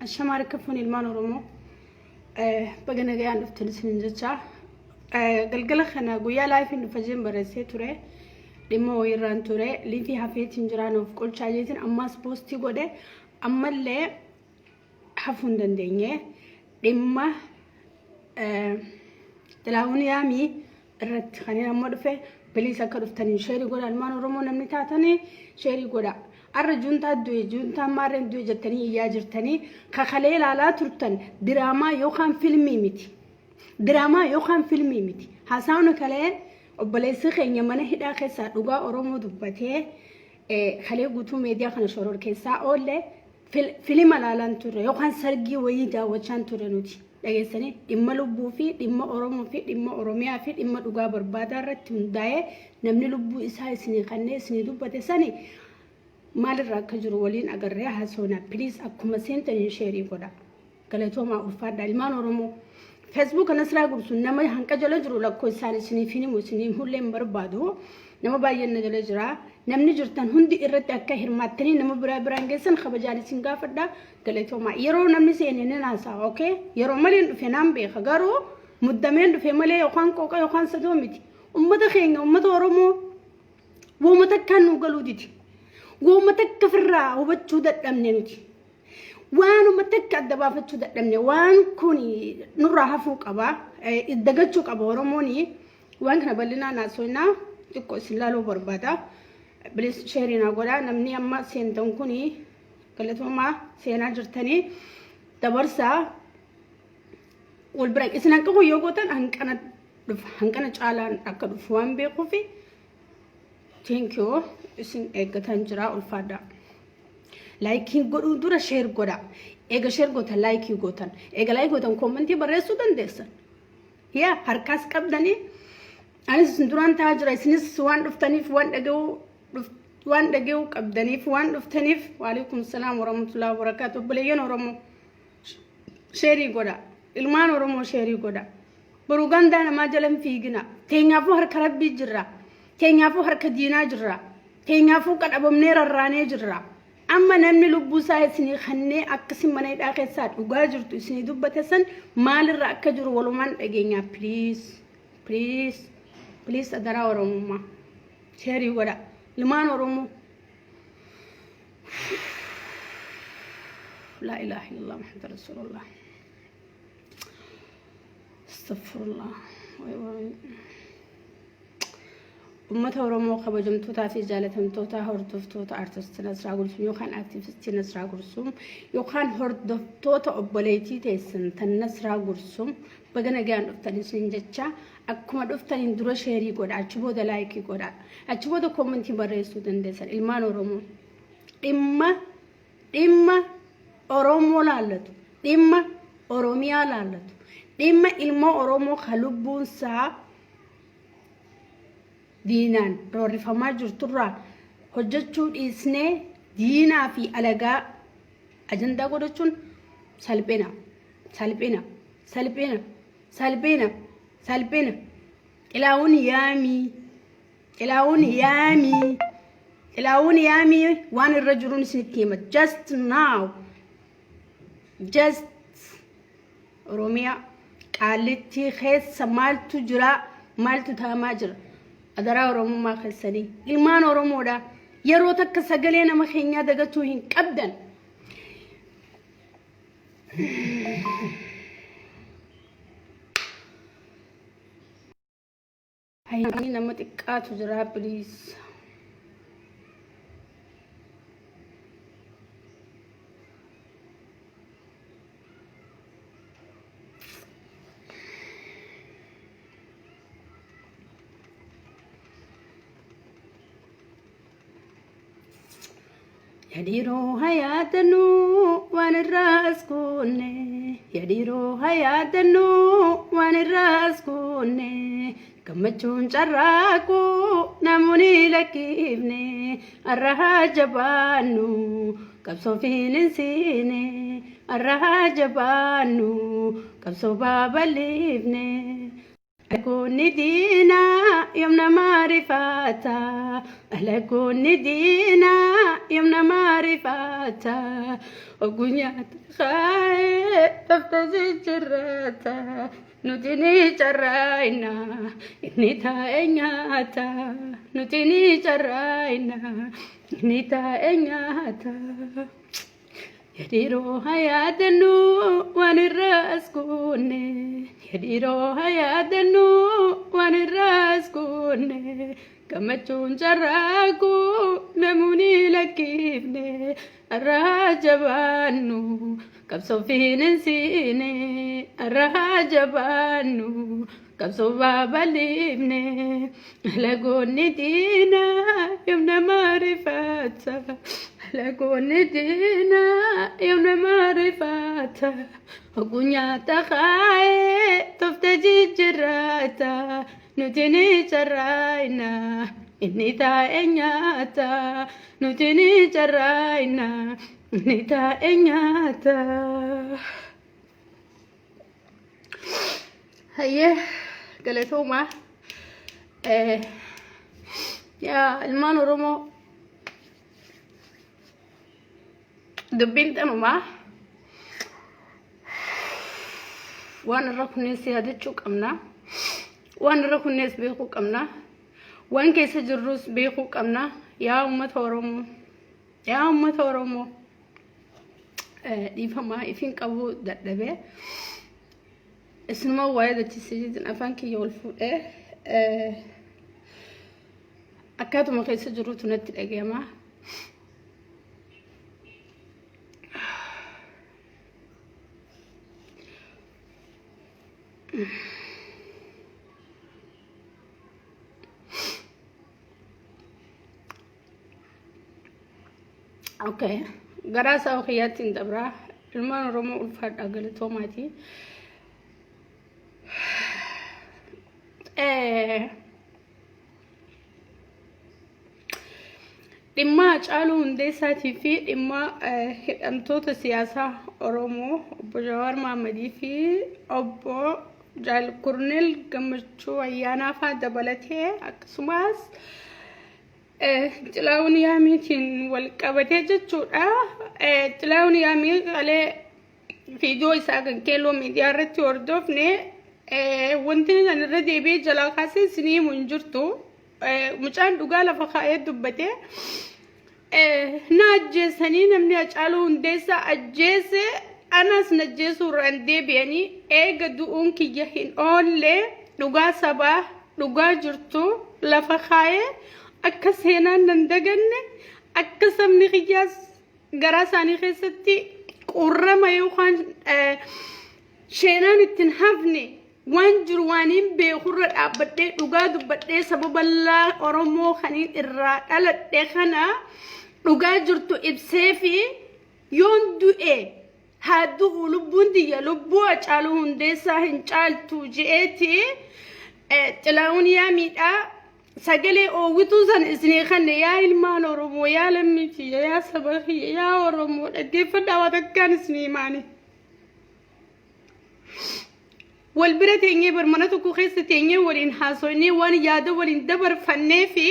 Ashamaa harka fuun ilmaan Oromoo baga nagayaan dhuftan isinin jecha galgala kana guyyaa laayifiin dhufa jeen barreessee ture dhimma wayiirraan ture liifii hafeetiin jiraan of qolchaa jeetiin ammaas poostii godhe ammallee hafuu hin dandeenye dhimma Xilaahun Yaamii irratti kan inni amma dhufe piliis akka dhuftaniin sheerii godha ilmaan Oromoo namni taatanii sheerii godha. Arra juuntaa du'e juuntaan maarreen du'e jettanii iyyaa jirtanii kakalee ilaalaa turtan diraamaa yookaan filmii miti. Diraamaa yookaan filmii miti. Haasawni kalee obboleessi keenya mana hidhaa keessaa dhugaa Oromoo dubbatee kalee guutuu meediyaa kana shoror keessaa oolle filima ilaalaan turre yookaan sargii wayii daawwachaan turre nuti. Dhageessanii dhimma lubbuu fi dhimma Oromoo fi dhimma Oromiyaa fi dhimma dhugaa barbaadaa irratti hundaa'ee namni lubbuu isaa isinii kannee isinii dubbate sani maalirra akka jiru waliin agarree haasofna. Please akkuma seentaniin sheerii godha. Galatoomaa ulfaadha ilmaan Oromoo. Facebook Nasraa Gursun nama hanqa jala jiru lakkoofsaan isiniif hin himu isinii hullee hin barbaadu. Nama baay'een na jala jira. Namni jirtan hundi irratti akka hirmaattanii nama biraa biraan geessan kabajaan isin gaafadha. Galatoomaa. Yeroo namni seene nan haasa'a okay? Yeroo maleen dhufe naan beeka garuu muddameen dhufe malee yookaan qooqa yookaan sadoo miti. Ummata keenya ummata Oromoo wooma takkaan nuu galuu didi. Wooma takka firraa hubachuu dadhabne nuti. Waanuma takka adda baafachuu dadhabne waan kun nurraa hafuu qaba. Dagachuu qaba Oromoon waan kana bal'inaan haasofnaa xiqqoo isin laaluu barbaada. Bilis sheerii naa godhaa namni amma seentan kuni galatoomaa seenaa jirtanii dabarsaa wal bira isin hanqa kun yoo gootan hanqana dhufa hanqana caalaan akka dhufu waan beekuufi thank you isin eeggatan jira ulfaadhaa. Laayikiin godhuu dura sheer godha. Eega sheer gootan laayikii gootan. Eega laayikii gootan koomentii barreessuu dandeessan. Yaa harkaas qabdanii anis isin duraan taa'aa jira isinis waan dhuftaniif waan dhaga'uu waan dhaga'uu qabdaniif waan dhuftaniif waalaikum salaam warahmatullahi wabarakaatu obboleeyyan Oromoo sheerii godha ilmaan Oromoo sheerii godha boru gandaa namaa jala hin fiigina teenyaafuu harka rabbii jirra teenyaafuu harka diinaa jirra teenyaafuu qadhabamnee rarraanee jirra amma namni lubbuu isaa isinii kannee akkasi mana hidhaa keessaa dhugaa jirtu isinii dubbate san maalirra akka jiru walumaan dhageenyaa please please please adaraa Oromummaa. Sheerii godha. Ilmaan Oromoo. Laa ilaaha illallah Muhammad Rasulullah. Astaghfirullah. Uummata Oromoo kabajamtootaa fi jaalatamtoota hordoftoota artisti Nasraa Gursum yookaan aktivistii Nasraa Gursum yookaan hordoftoota obboleettii teessan tan Nasraa Gursum baga nagaan dhuftan isin jecha Akkuma dhuftaniin dura sheerii godha achi booda laayikii godha achi booda koomentii barreessuu dandeessan ilmaan Oromoo dhimma dhimma Oromoo laallatu dhimma Oromiyaa laallatu dhimma ilma Oromoo ka lubbuunsaa diinaan roorrifamaa jirturraa hojjechuu dhiisnee diinaa fi alagaa ajandaa godhachuun salphina salphina salphina Salphina salphina Xilaawun yaamii Xilaawun yaamii Xilaawun yaamii waan irra jiruun isinitti hima just now just Oromiyaa qaallittii keessa maaltu jira maaltu taamaa jira adaraa Oromummaa keessanii ilmaan Oromoodha yeroo takka sagalee nama keenyaa dagachuu hin qabdan. Ayyaanni nama xiqqaatu jira please. Yaa dhiiroo haa yaadannu waan irraa as kuunne. Yaa dhiiroo haa yaadannu waan irraa as kuunne. Gammachuun carraaqu namoonni lakkiifne. Har'a haa jabaannu qabsoo finiinsine. Har'a haa jabaannu qabsoo babal'ifne. Alagoonni diinaa yoom nama rifata? Alagoonni diinaa yoom nama rifata? Oguu nyaata kaa'ee tafta jijjiirrata. Nuti ni carraa'ina inni taa'ee nyaata. Nuti ni carraa'ina inni taa'ee nyaata. Yadhiiroo haa yaadannu waan irraa as goone. Yadhiiroo haa yaadannu waan irraa as goone. Gammachuun carraaquu namoonni lakkiifne. Har'a haa jabaannu qabsoo fiinensiine. Har'a haa jabaannu qabsoo babal'ifne. Alagoonni diinaa yoom nama rifata? Alagoonni diinaa yoom nama rifata? Oguu nyaata kaa'ee tofta jijjiirrata. Nuti ni carraa'ina inni taa'ee nyaata. Nuti ni carraa'ina inni taa'ee nyaata. Hayyee galatoomaa. Yaa ilmaan Oromoo dubbiin tanumaa waan irra kunnees yaadachuu qabna. Waan irra kunnees beekuu qabna. Waan keessa jirrus beekuu qabna. Yaa uummata Oromoo. Yaa uummata Oromoo. Dhiifamaa ifin qabuu dadhabee. Isinuma waa'ee dachisiisin afaan kiyya wal fuudhee akkaatuma keessa jirutu natti dhaga'ama. Okay. Garaa isaa kiyyaatti hin dabraa. Ilmaan Oromoo ulfaadhaa galatoomaati. Dhimma Hacaaluu Hundeessaatii fi dhimma hidhamtoota siyaasaa Oromoo obbo Jawaar Mahammadii fi obbo Jaal Kurneel Gammachuu Ayyaanaa fa'aa dabalatee akkasumas Xilaawun Yaamiitiin wal qabatee jechuudha. Xilaawun Yaamii qalee viidiyoo isaa kan keelloo miidiyaa irratti hordofne wanti kan irra deebi'ee jalaa kaasee isinii himu hin jirtu. Mucaan dhugaa lafa kaa'ee dubbate. Na ajjeesanii namni Hacaaluu Hundeessaa ajjeese anas na ajjeesuu irraan deebi'anii eega du'uun kiyya hin oolle dhugaa sabaa dhugaa jirtu lafa kaa'ee akka seenaan nan daganne akka sabni kiyyaas garaa isaanii keessatti qurrama yookaan sheenaan ittiin hafne waan jiru waan hin beekurra dhaabbadhee dhugaa dubbadhee saba bal'aa Oromoo kaniin irraa dhaladhe kana dhugaa jirtu ibsee fi yoon du'e haa du'u lubbuun tiyya lubbuu Hacaaluu Hundeessaa hin caaltu je'eeti Xilaa'uun yaa miidhaa sagalee oowwituu san isinii kanne yaa ilmaan Oromoo yaa lammii kiyya yaa saba kiyya yaa Oromoo dhaggeeffadhaa waa takkaan isinii himaani. Wal bira teenyee bar mana tokko keessa teenyee waliin haasofnee waan yaada waliin dabarfannee fi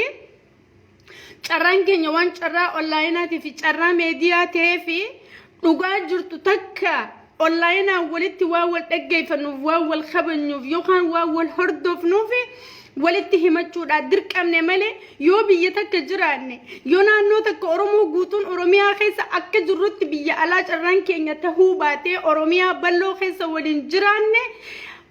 carraan keenya waan carraa onlaayinaatii fi carraa meediyaa ta'ee fi dhugaa jirtu takka onlaayinaan walitti waan wal dhaggeeffannuuf waan wal kabajnuuf yookaan waan wal hordofnuuf walitti himachuudhaa dirqamne malee yoo biyya takka jiraanne yoo naannoo takka Oromoo guutuun Oromiyaa keessa akka jirrutti biyya alaa carraan keenya tahuu baatee Oromiyaa bal'oo keessa waliin jiraanne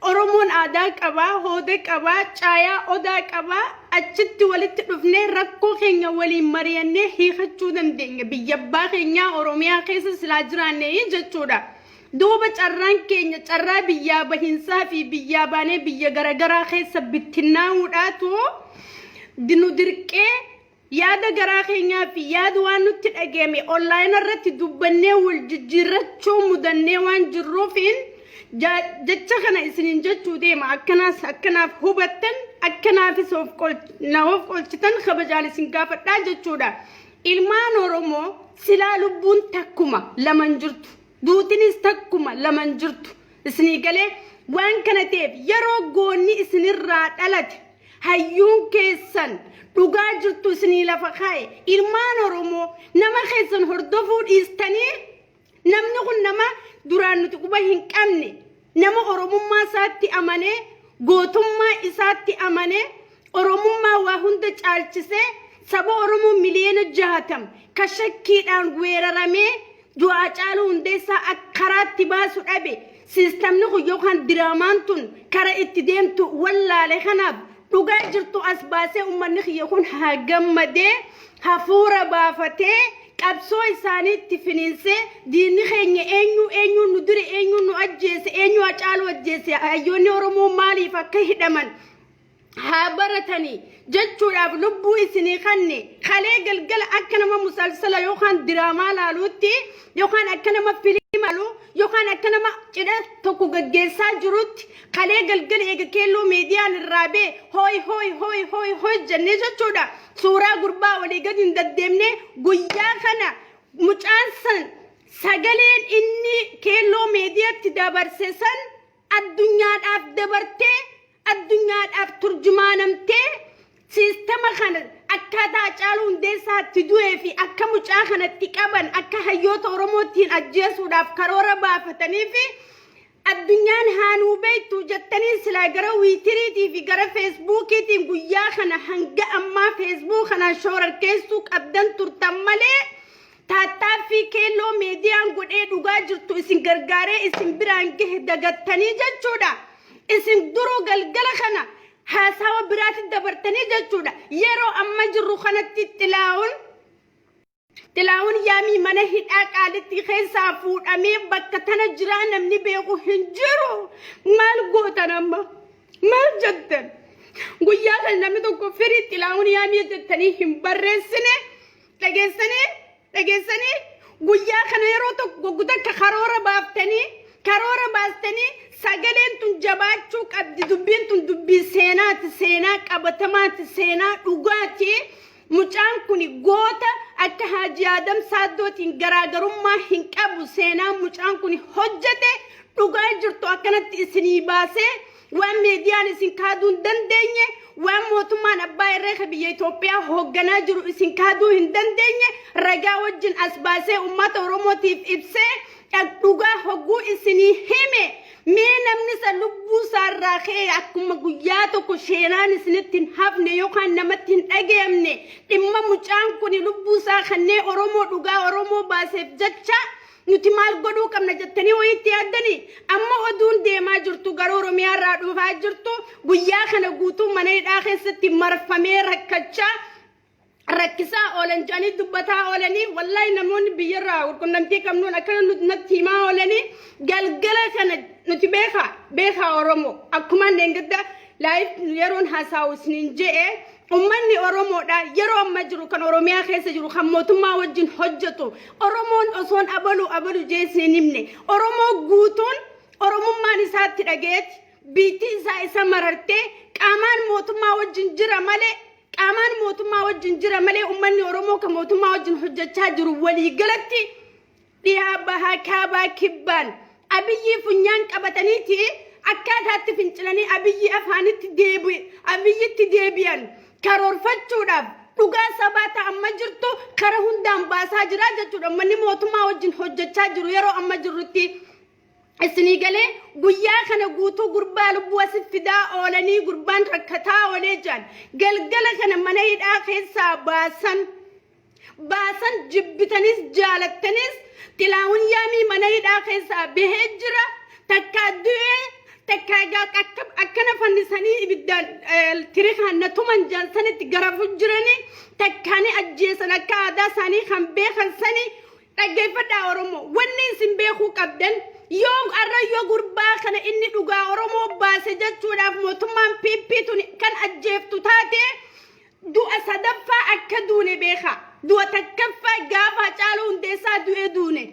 Oromoon aadaa qabaa, hooda qabaa, caayaa odaa qabaa achitti walitti dhufnee rakkoo keenya waliin mari'annee hiikachuu dandeenya biyya abbaa keenyaa Oromiyaa keessa silaa jiraanne jechuudha. Duuba carraan keenya carraa biyyaa bahinsaa fi biyyaa baanee biyya garagaraa keessa bittinnaa'uudhaatu nu dirqee yaada garaa keenyaa fi yaada waan nutti dhageeme onlaayina irratti dubbannee wal jijjiirrachuu mudannee waan jirruufiin jecha kana isiniin jechuu deema akkanaas akkanaaf hubattan akkanaafis of na of qolchitan kabajaan isin gaafadhaa jechuudha. Ilmaan Oromoo silaa lubbuun takkuma laman jirtu. Duutinis takkuma laman jirtu. Isinii galee Waan kana ta'eef yeroo goonni isinirraa dhalate hayyuun keessan dhugaa jirtu isinii lafa kaa'e ilmaan Oromoo nama keessan hordofuu dhiistanii namni kun nama duraan nuti quba hin qabne nama Oromummaa isaatti amanee gootummaa isaatti amanee Oromummaa waa hunda caalchisee saba Oromoo miliyoona 60 ka shakkiidhaan weeraramee du'a Hacaaluu Hundeessaa akka karaatti baasu dhabe siistamni kun yookaan diraamaan tun kara itti deemtu wallaale kanaaf dhugaa jirtu as baasee uummanni kiyya kun haa gammadee hafuura baafatee qabsoo isaanii itti finiinsee diinni keenya eenyu eenyu nu dure eenyu nu ajjeese eenyu Hacaaluu ajjeese hayyoonni Oromoo maaliif akka hidhaman haa baratanii jechuudhaaf lubbuu isinii kanne kalee galgala akka nama musalsala yookaan diraamaa laaluutti yookaan akka nama filima laalu yookaan akka nama cidha tokko gaggeessaa jirutti kalee galgala eega keelloo miidiyaan irraa bee hooy hooy hooy hooy hooy jennee jechuudha. Suuraa gurbaa olii gadi hin deddeemne guyyaa kana mucaan san sagaleen inni keelloo miidiyaatti dabarse san addunyaadhaaf dabartee addunyaadhaaf turjumaanamtee siistama kana akkaataa Hacaaluu Hundeessaatti du'ee fi akka mucaa kanatti qaban akka hayyoota Oromootiin ajjeesuudhaaf karoora baafatanii fi addunyaan haanuu beektu jettanii silaa gara wiitiriitii fi gara feesbuukiitiin guyyaa kana hanga ammaa feesbuuk kanaan shoorarkeessuu qabdan turtan malee taattaaffii keelloo miidiyaan godhee dhugaa jirtu isin gargaaree isin biraan gahe dagattanii jechuudha. Isin duruu galgala kana haasawa biraatti dabartanii jechuudha. Yeroo amma jirru kanatti Xilaa'uun yaamii mana hidhaa qaalitti keessaa fuudhamee bakka tana jiraa namni beeku hin jiru. Maal gootan amma? Maal jettan? Guyyaa kana namni tokko firii Xilaa'uun yaamii jettanii hin barreessine dhageessanii dhageessanii guyyaa kana yeroo tokko takka karoora baaftanii karoora baastanii sagaleen tun jabaachuu qabdi dubbiin tun dubbii seenaati seenaa qabatamaati seenaa dhugaati. Mucaan kun goota akka Haaji Aadam Saaddootiin garaagarummaa hin qabu seenaa mucaan kun hojjete dhugaa jirtu akkanatti isinii baasee waan miidiyaan isin kaaduu hin dandeenye waan mootummaan abbaa irree biyya Itoophiyaa hoogganaa jiru isin kaaduu hin dandeenye ragaa wajjin as baasee uummata Oromootiif ibsee dhugaa hogguu isinii hime mee namni isa lubbuu isaarraa ka'e akkuma guyyaa tokko seenaan isinitti hin hafne yookaan namatti hin dhagayamne dhimma mucaan kun lubbuu isaa kanneen Oromoo dhugaa Oromoo baaseef jecha nuti maal godhuu qabna jettanii wayiitti yaaddanii amma oduun deemaa jirtu gara Oromiyaa irraa dhufaa jirtu guyyaa kana guutuu mana hidhaa keessatti marfamee rakkachaa rakkisaa oolan jedhanii dubbataa oolanii wallaahi namoonni biyyarraa qunnamtii qabnuun akkana natti himaa oolanii galgala kana nuti beekaa beekaa Oromoo akkuma leengadda live yeroon haasa'u isiniin je'e ummanni Oromoodha yeroo amma jiru kan Oromiyaa keessa jiru kan mootummaa wajjin hojjetu Oromoon osoon abalu abalu jee isiniin himne Oromoo guutuun Oromummaan isaatti dhageetti biitti isaa isa marartee qaamaan mootummaa wajjin jira malee qaamaan mootummaa wajjin jira malee uummanni Oromoo kan mootummaa wajjin hojjechaa jiru waliigalatti dhihaa bahaa kaabaa kibbaan Abiyyii funyaan qabataniiti akkaataatti fincilanii Abiyyii afaanitti deebi Abiyyitti deebi'an karoorfachuudhaaf dhugaa sabaa ta'a amma jirtu kara hundaan baasaa jira jechuudha. Uummanni mootummaa wajjin hojjechaa jiru yeroo amma jirrutti. Isinii galee guyyaa kana guutuu gurbaa lubbuu asi fidaa oolanii gurbaan rakkataa oolee jiran galgala kana mana hidhaa keessaa baasan baasan jibbitanis jaalattanis Xilaawun Yaamii mana hidhaa keessaa bahee jira takkaa du'ee takkaa egaa akkana fannisanii ibiddaan tirikaan na tuman jaansanitti garafu jiranii takkaanii ajjeesan akka aadaa isaanii kan beekan sanii dhaggeeffadhaa Oromoo wanni isin beekuu qabdan yoo arra yoo gurbaa kana inni dhugaa Oromoo baase jechuudhaaf mootummaan PP tun kan ajjeeftu taate du'a sadaffaa akka duune beeka du'a takkaffaa gaafa Hacaaluu Hundeessaa du'e duune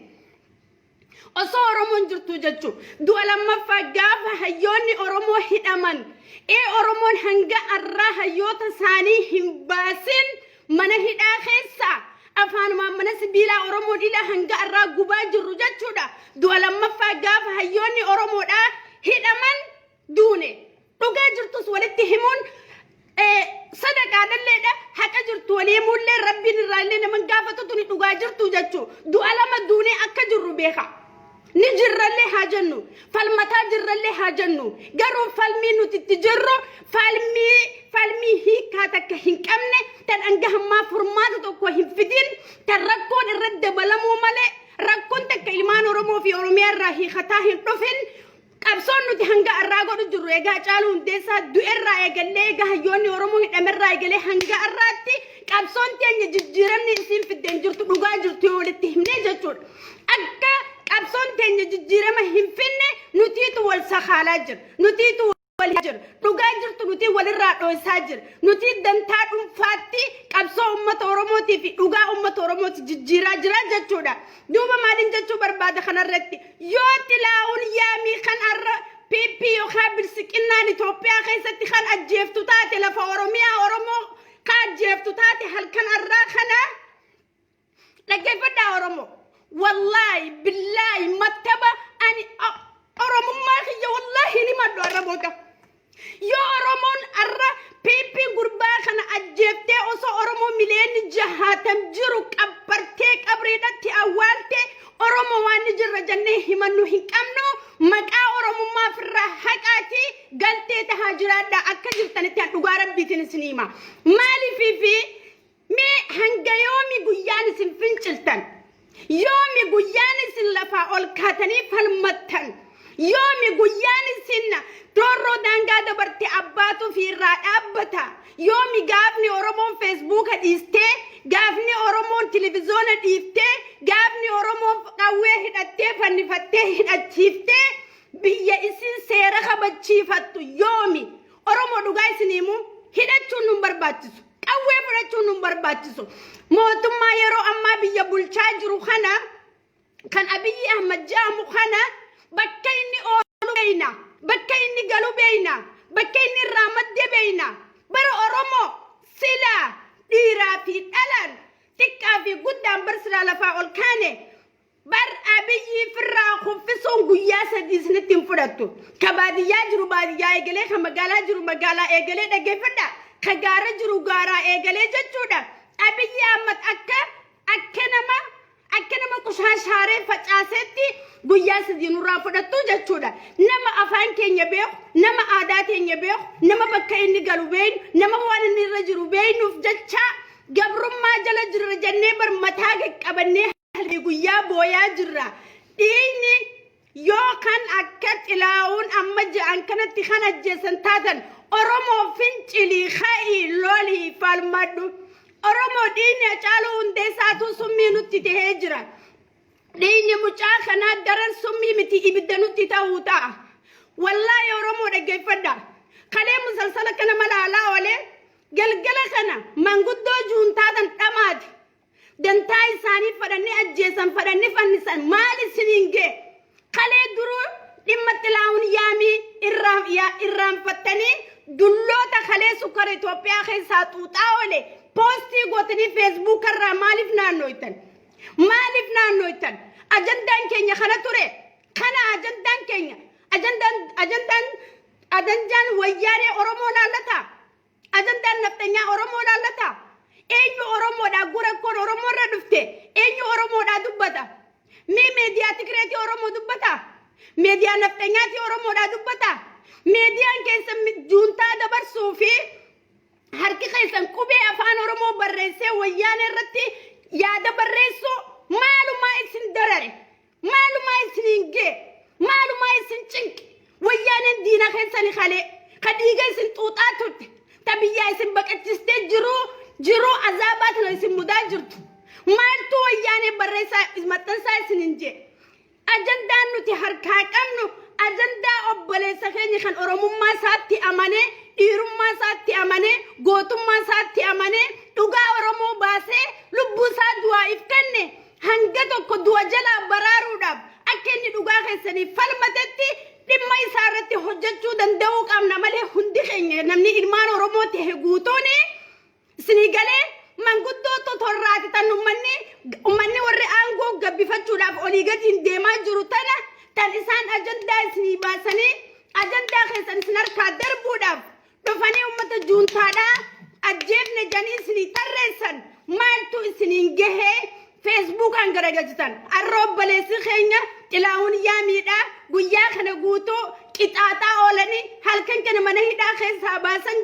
osoo Oromoon jirtu jechuu du'a lammaffaa gaafa hayyoonni Oromoo hidhaman ee Oromoon hanga arraa hayyoota isaanii hin baasin mana hidhaa keessaa afaanumaan mana sibiilaa Oromoon ila hanga arraa gubaa jirru jechuudha. Du'a lammaffaa gaafa hayyoonni Oromoodhaa hidhaman. Duune. Dhugaa jirtus walitti himuun sadaqaadhalleedha. Haqa jirtu walii himuullee Rabbiin irraallee nama hin gaafatu, tuni dhugaa jirtu jechuu. Du'a lama duunee akka jirru beeka. Ni jirrallee haa jennu. Falmataa jirrallee haa jennu. Garuu falmii nuti itti jirru falmii hiikaa takka hin qabne, tan hanga hammaa furmaata tokko hin fidin, tan rakkoon irratti dabalamuu malee rakkoon takka ilmaan Oromoo fi Oromiyaa irraa hiikataa hin dhufin. Qabsoon nuti hanga har'aa godhu jirru, egaa Hacaaluu Hundeessaa du'erraa eegallee, egaa hayyoonni Oromoo hidhamerraa eegalee hanga har'aatti, qabsoon teenya jijjiiramni isiin fiddeen jirtu, dhugaa jirtu yoo walitti himnee jechuudha. Akka qabsoon teenya jijjiirama hin finne nutiitu wal sakaalaa jira. Nutiitu wal jira. Dhugaa jirtu nuti walirraa dho'isaa jira. Nuti dantaa dhuunfaatti qabsoo uummata Oromootii fi dhugaa uummata Oromooti jijjiiraa jira jechuudha. Duuba maaliin jechuu barbaada kanarratti? Yoo Xilaa'uun Yaamii kan har'a PP yookaan Bilsiqinnaan Itoophiyaa keessatti kan ajjeeftu taate, lafa Oromiyaa Oromoo kan ajjeeftu taate halkan har'aa kana, dhaggeeffadhaa Oromoo. Wallaahi billaahi mattaba ani Oromummaa kiyya wallaahi ni maddu har'a booda. Yoo Oromoon har'a PP gurbaa kana ajjeeftee, osoo Oromoo miliyoonni 60 jiru qabbartee qabriidhatti awwaalte, Oromoo waan ni jirra jennee himannu hin qabnu. Maqaa Oromummaa ofirraa haqaati galtee tahaa jiraadha akka jirtanitti, an dhugaa Rabbiitiin isin hima. Maaliifi mee hanga yoomi guyyaan isin finciltan? Yoomi guyyaan isin lafaa ol kaatanii falmattan? Yoomi guyyaan isin roorroo daangaa dabarte abbaatu fi irraa dhaabbata? Yoomi gaafni Oromoon Feesbuuka dhiistee, gaafni Oromoon televizoona dhiiftee, gaafni Oromoon qawwee hidhattee fannifattee hidhachiiftee biyya isin seera kabachiifattu yoomi? Oromoo, dhugaa isin himu, hidhachuun nun barbaachisu. Qawwee fudhachuun nun barbaachisu. Mootummaa yeroo ammaa biyya bulchaa jiru kana, kan Abiyyi Ahmad jedhamu kana, bakka inni oolu beeyna. Bakka inni galu beeyna. Bakka inni irraa madde beeyna. Bara Oromoo silaa dhiiraa fi dhalaan, xiqqaa fi guddaan, bar silaa lafaa ol kaane, bar Abiyyi firraa kuffisuun guyyaa 3 isinitti hin fudhattu. Ka baadiyyaa jiru baadiyyaa eegalee, ka magaalaa jiru magaalaa eegalee, dhaggeeffadha. Ka gaara jiru gaaraa eegalee jechuudha. Abiyyi Ahmad akka nama qushaashaaree facaaseetti guyyaa 3 nurraa fudhattu jechuudha. Nama afaan keenya beeku, nama aadaa keenya beeku, nama bakka inni galu beeynu, nama waan inni irra jiru beeynuuf jecha gabrummaa jala jirra jennee bar mataa qaqqabannee halkanii guyyaa booyaa jirra. Dhiigni yoo kan akka Xilaa'uun amma je'an kanatti kan ajjeesan taatan, Oromoo fincilii, ka'ii, lolii, falmadhu. Oromoo, dhiigni Hacaaluu Hundeessaatu summii nutti tahee jira. Dhiigni mucaa kanaa daran summii miti, ibidda nutti ta'uu ta'a. Wallaahi Oromoo, dhaggeeffadha. Kalee musalsala kana malaalaa oolee galgala kana manguddoo juuntaatan dhamaati. Dantaa isaanii fadhanii ajjeesan, fadhanii fannisan, maal isiniin gee? Kalee duruu dhimma Xilaa'uun Yaamii irraanfattanii, dulloota kalee sukkara Itoophiyaa keessaa xuuxaa oole poostii gootanii Feesbuuk irraa maaliif naannooytan? Maaliif naannooytan? Ajandaan keenya kana ture. Kana ajandaan keenya. Ajandaan Wayyaanee Oromoo laallata. Ajandaan nafxanyaa Oromoo laallata. Eenyu Oromoodhaa gura rakkoon Oromoo irra dhufte? Eenyu Oromoodhaa dubbata? Mee meediyaa Tigireetii Oromoo dubbata? Meediyaa nafxanyaatii Oromoodhaa dubbata? Meediyaan keessa juuntaa dabarsuu fi harki keessan qubee afaan Oromoo barreessee Wayyaanee irratti yaada barreessuu maalumaa isin darare? Maalumaa isin hin gee? Maalumaa isin cinqe? Wayyaaneen diina keessani kalee ka dhiiga isin xuuxaa turte, ta biyyaa isin baqachistee jiruu jiruu azaabaa tana isin mudaa jirtu. Maaltu Wayyaanee barreessaa maxxansaa isin hin jee? Ajandaan nuti harkaa qabnu ajandaa obboleessa keenya kan Oromummaa isaatti amanee, dhiirummaa isaatti amanee, gootummaa isaatti amanee, dhugaa Oromoo baasee lubbuu isaa du'aaf kenne hanga tokko du'a jalaa baraaruudhaaf akka inni dhugaa keessanii falmatetti dhimma isaa irratti hojjechuu danda'uu qabna malee, hundi keenya namni ilmaan Oromoo ta'e guutuun isinii galee manguddoo totorraati tan ummanni warri aangoo gabbifachuudhaaf olii gadiin deemaa jiru tana tan isaan ajandaa isinii baasanii ajandaa keessan isin isiniin gahee feesbuukaan garagalchitan. Arra obboleessi keenya Xilaahun Yaamiidha. Guyyaa kana guutuu qixaaxaa oolanii halkan kana mana hidhaa keessaa baasan.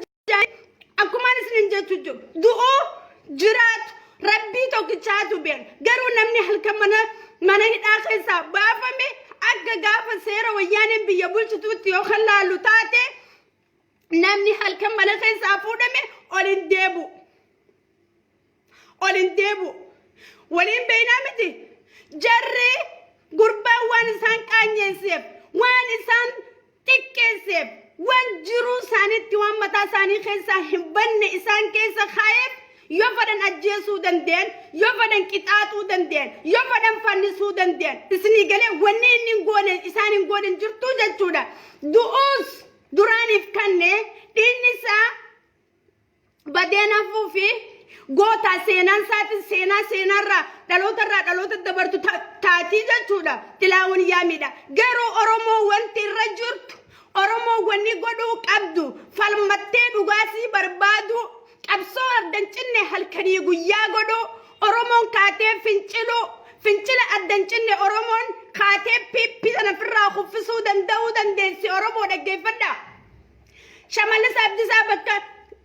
Akkumaan isiniin jechuu jiru du'uu jiraatu rabbii tokkichaatu beeka. Garuu namni halkan mana hidhaa keessaa baafame akka gaafa seera wayyaaneen biyya bulchituutti yoo kan laallu taate namni halkan mana keessaa fuudhame ol hin deebi'u. Ol hin deebi'u. Waliin beeynaa miti. Jarri gurbaan waan isaan qaanyeesseef, waan isaan xiqqeesseef, waan jiruu isaaniitti waan mataa isaanii keessaa hin banne isaan keessa kaa'eef yoo fedhan ajjeesuu danda'an, yoo fedhan qixaaxuu danda'an, yoo fedhan fannisuu danda'an. Isinii galee wanni inni hin goone isaan hin goone hin jirtu jechuudha. Du'uus duraaniif kanne dhiigni isaa badeen hafuu fi goota seenaan isaatiin seenaa seenaarraa dhalootarraa dhaloota dabartu taatii jechuudha. Xilaawun Yaamiidha. Garuu Oromoo wanti irra jirtu Oromoo wanni godhuu qabdu falmattee dhugaasii barbaadu qabsoo addan cinne halkanii guyyaa godhuu Oromoon kaatee finciluu fincila addan cinne Oromoon kaatee PP sana ofirraa kuffisuu danda'uu dandeessi Oromoo dhaggeeffadha. Shamallis Abdiisaa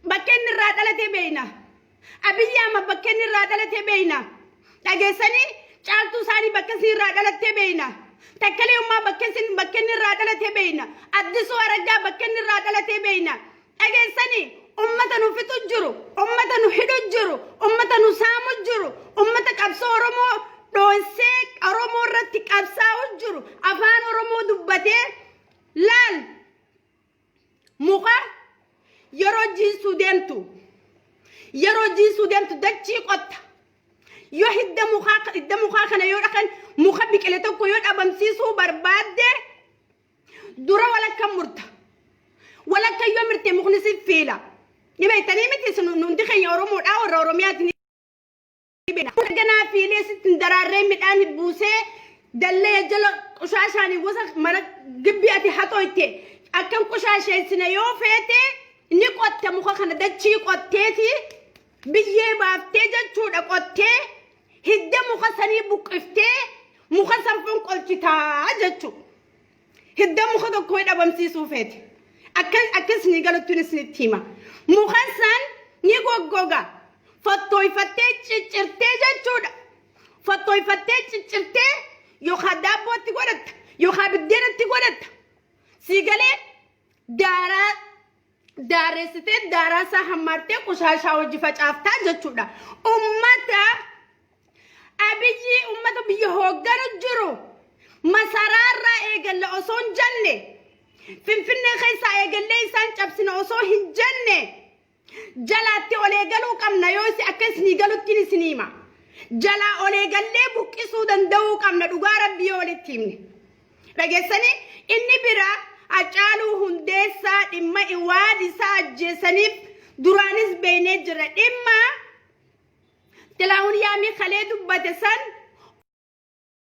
bakka inni irraa dhalate beeyna. Abiyyi Ahmad bakka inni irraa dhalate beeyna. Dhageessanii caaltuu isaanii bakka isin irraa dhalatte beeyna. Takkalee Ummaa bakka inni irraa dhalate beeyna. Addisuu Araggaa bakka inni irraa dhalate beeyna. Dhageessanii ummata nu fixu jiru, ummata nu hidhu jiru, ummata nu saamu jiru, ummata qabsoo Oromoo dhoosee Oromoo irratti qabsaa'u jiru, afaan Oromoo dubbatee laal muka yeroo jiisuu deemtu yeroo jiisuu deemtu dachii qotta yoo hidda mukaa kana yoo dhaqan muka biqile tokko yoo dhabamsiisuu barbaadde dura walakka murta walakka yoo mirte mukni si fiila ni beektanii miti isin hundi keenya Oromoodhaa warra Oromiyaati. Ganaa fiilee sitti hin daraarree midhaan buusee dallee jala qushaashaanii gosa mana gibbii ati haxooyte akkan qushaasheessine yoo feete ni qotte muka kana dachii qotteeti biyyee baaftee jechuudha qottee hidda muka sanii buqqiftee muka san fonqolchitaa jechuudha. Hidda muka tokkoo dhabamsiisuu feete. Akka akka isinii galuttuun isinitti hima. Muka san ni goggoga. Fottooyfattee ciccirtee jechuudha. Fottooyfattee ciccirtee yookaan daabbootti godhatta yookaan biddeenatti godhatta. Sii galee daaraa daaressitee daaraa isaa hammaartee qushaashaa hojii facaaftaa jechuudha. Ummata Abiyyi ummata biyya hoogganu jiru masaraarraa eegalla osoo hin jenne Finfinnee keessaa eegallee isaan cabsina osoo hin jenne jalaatti ol eegaluu qabna yoo isin akka isinii galuttiin isinii hima. Jalaa ol eegallee buqqisuu danda'uu qabna dhugaa rabbii yoo walitti himne. Dhageessanii inni bira Hacaaluu Hundeessaa dhimma waan isaa ajjeesaniif duraanis beeynee jira dhimma Xilaahun Yaamii kalee dubbate san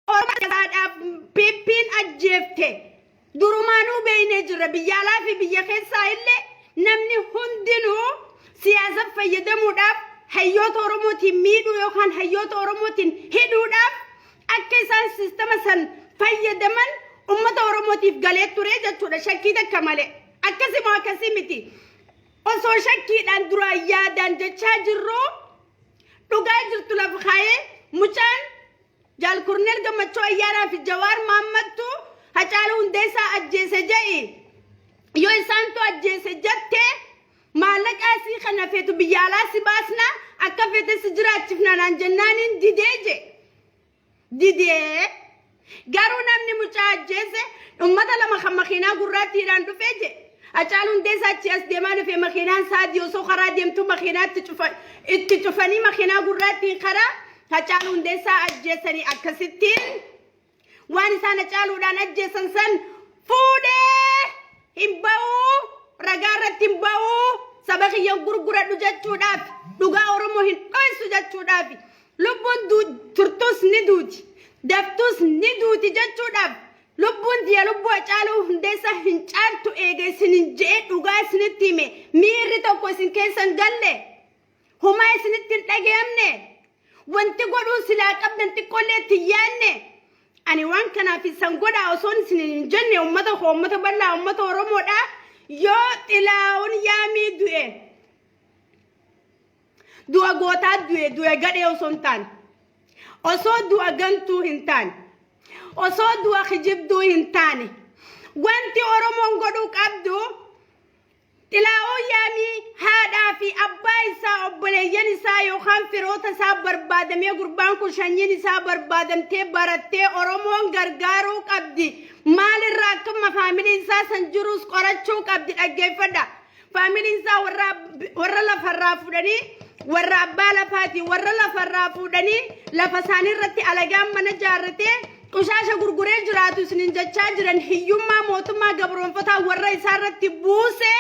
Oromoodhaaf PPn ajjeefte. Durumaanuu beeynee jirra biyya alaa fi biyya keessaa illee namni hundinuu siyaasa fayyadamuudhaaf hayyoota Oromootiin miidhuu yookaan hayyoota Oromootiin hidhuudhaaf akka isaan siistama san fayyadaman ummata Oromootiif galee ture jechuudha shakkii takka malee. Akkasii moo akkasii miti. Osoo shakkiidhaan duraan yaadaan jechaa jirruu dhugaa jirtu lafa kaayee mucaan Jaal Kurneel Gammachuu Ayyaanaa fi Jawaar Maammattu Hacaaluu Hundeessaa ajjeese je'i. Yoo isaantu ajjeese jette maallaqa asii kana feetu biyya alaa si baasna akka feete si jiraachifna naan jennaaniin didee je. Didee. Garuu namni mucaa ajjeese ummata lama kan makiinaa gurraattiidhaan dhufee je. Hacaaluu Hundeessaa achi as deemaa dhufe makiinaan saadii osoo karaa deemtu makiinaa itti cufanii makiinaa gurraattiin karaa Hacaaluu Hundeessaa ajjeesanii akkasittiin waan isaan Hacaaluudhaan ajjeesan san fuudhee hin ba'uu ragaa irratti hin ba'uu saba kiyya gurguradhu jechuudhaaf dhugaa Oromoo hin dhoysu jechuudhaaf lubbuun turtus ni duuti daftus ni duuti jechuudhaaf lubbuun tiyya lubbuu Hacaaluu Hundeessaa hin caaltu eega isinin je'ee dhugaa isinitti hime miirri tokko isin keessa hin galle humaa isinitti hin dhagayamne Wanti godhuu silaa qabdan xiqqoollee itti hin yaadne. Ani waan kanaaf isan godhaa osoon isin hin jenne, uummata koo, uummata bal'aa, uummata Oromoodha. Yoo Xilaa'uun Yaamii du'e, du'a gootaa du'e, du'a gadhee osoo hin taane, osoo du'a gantuu hin taane, osoo du'a kijibduu hin taane, wanti Oromoon godhuu qabdu, Xilaa'uun Yaamii haadhaa fi abbaa isaa, obboleeyyan isaa yookaan firoota isaa barbaadamee, gurbaan kun shanyiin isaa barbaadamtee, barattee Oromoon gargaaruu qabdi. Maalirraa akkuma faamiliin isaa san jirus qorachuu qabdi, dhaggeeffadha. Faamiliin isaa warra lafarraa fuudhanii, warra abbaa lafaati, warra lafarraa fuudhanii lafa isaanii irratti alagaan mana jaarratee qushaasha gurguree jiraatu isinin jechaa jiran. Hiyyummaa mootummaa gabroonfataa warra isaa irratti buuse,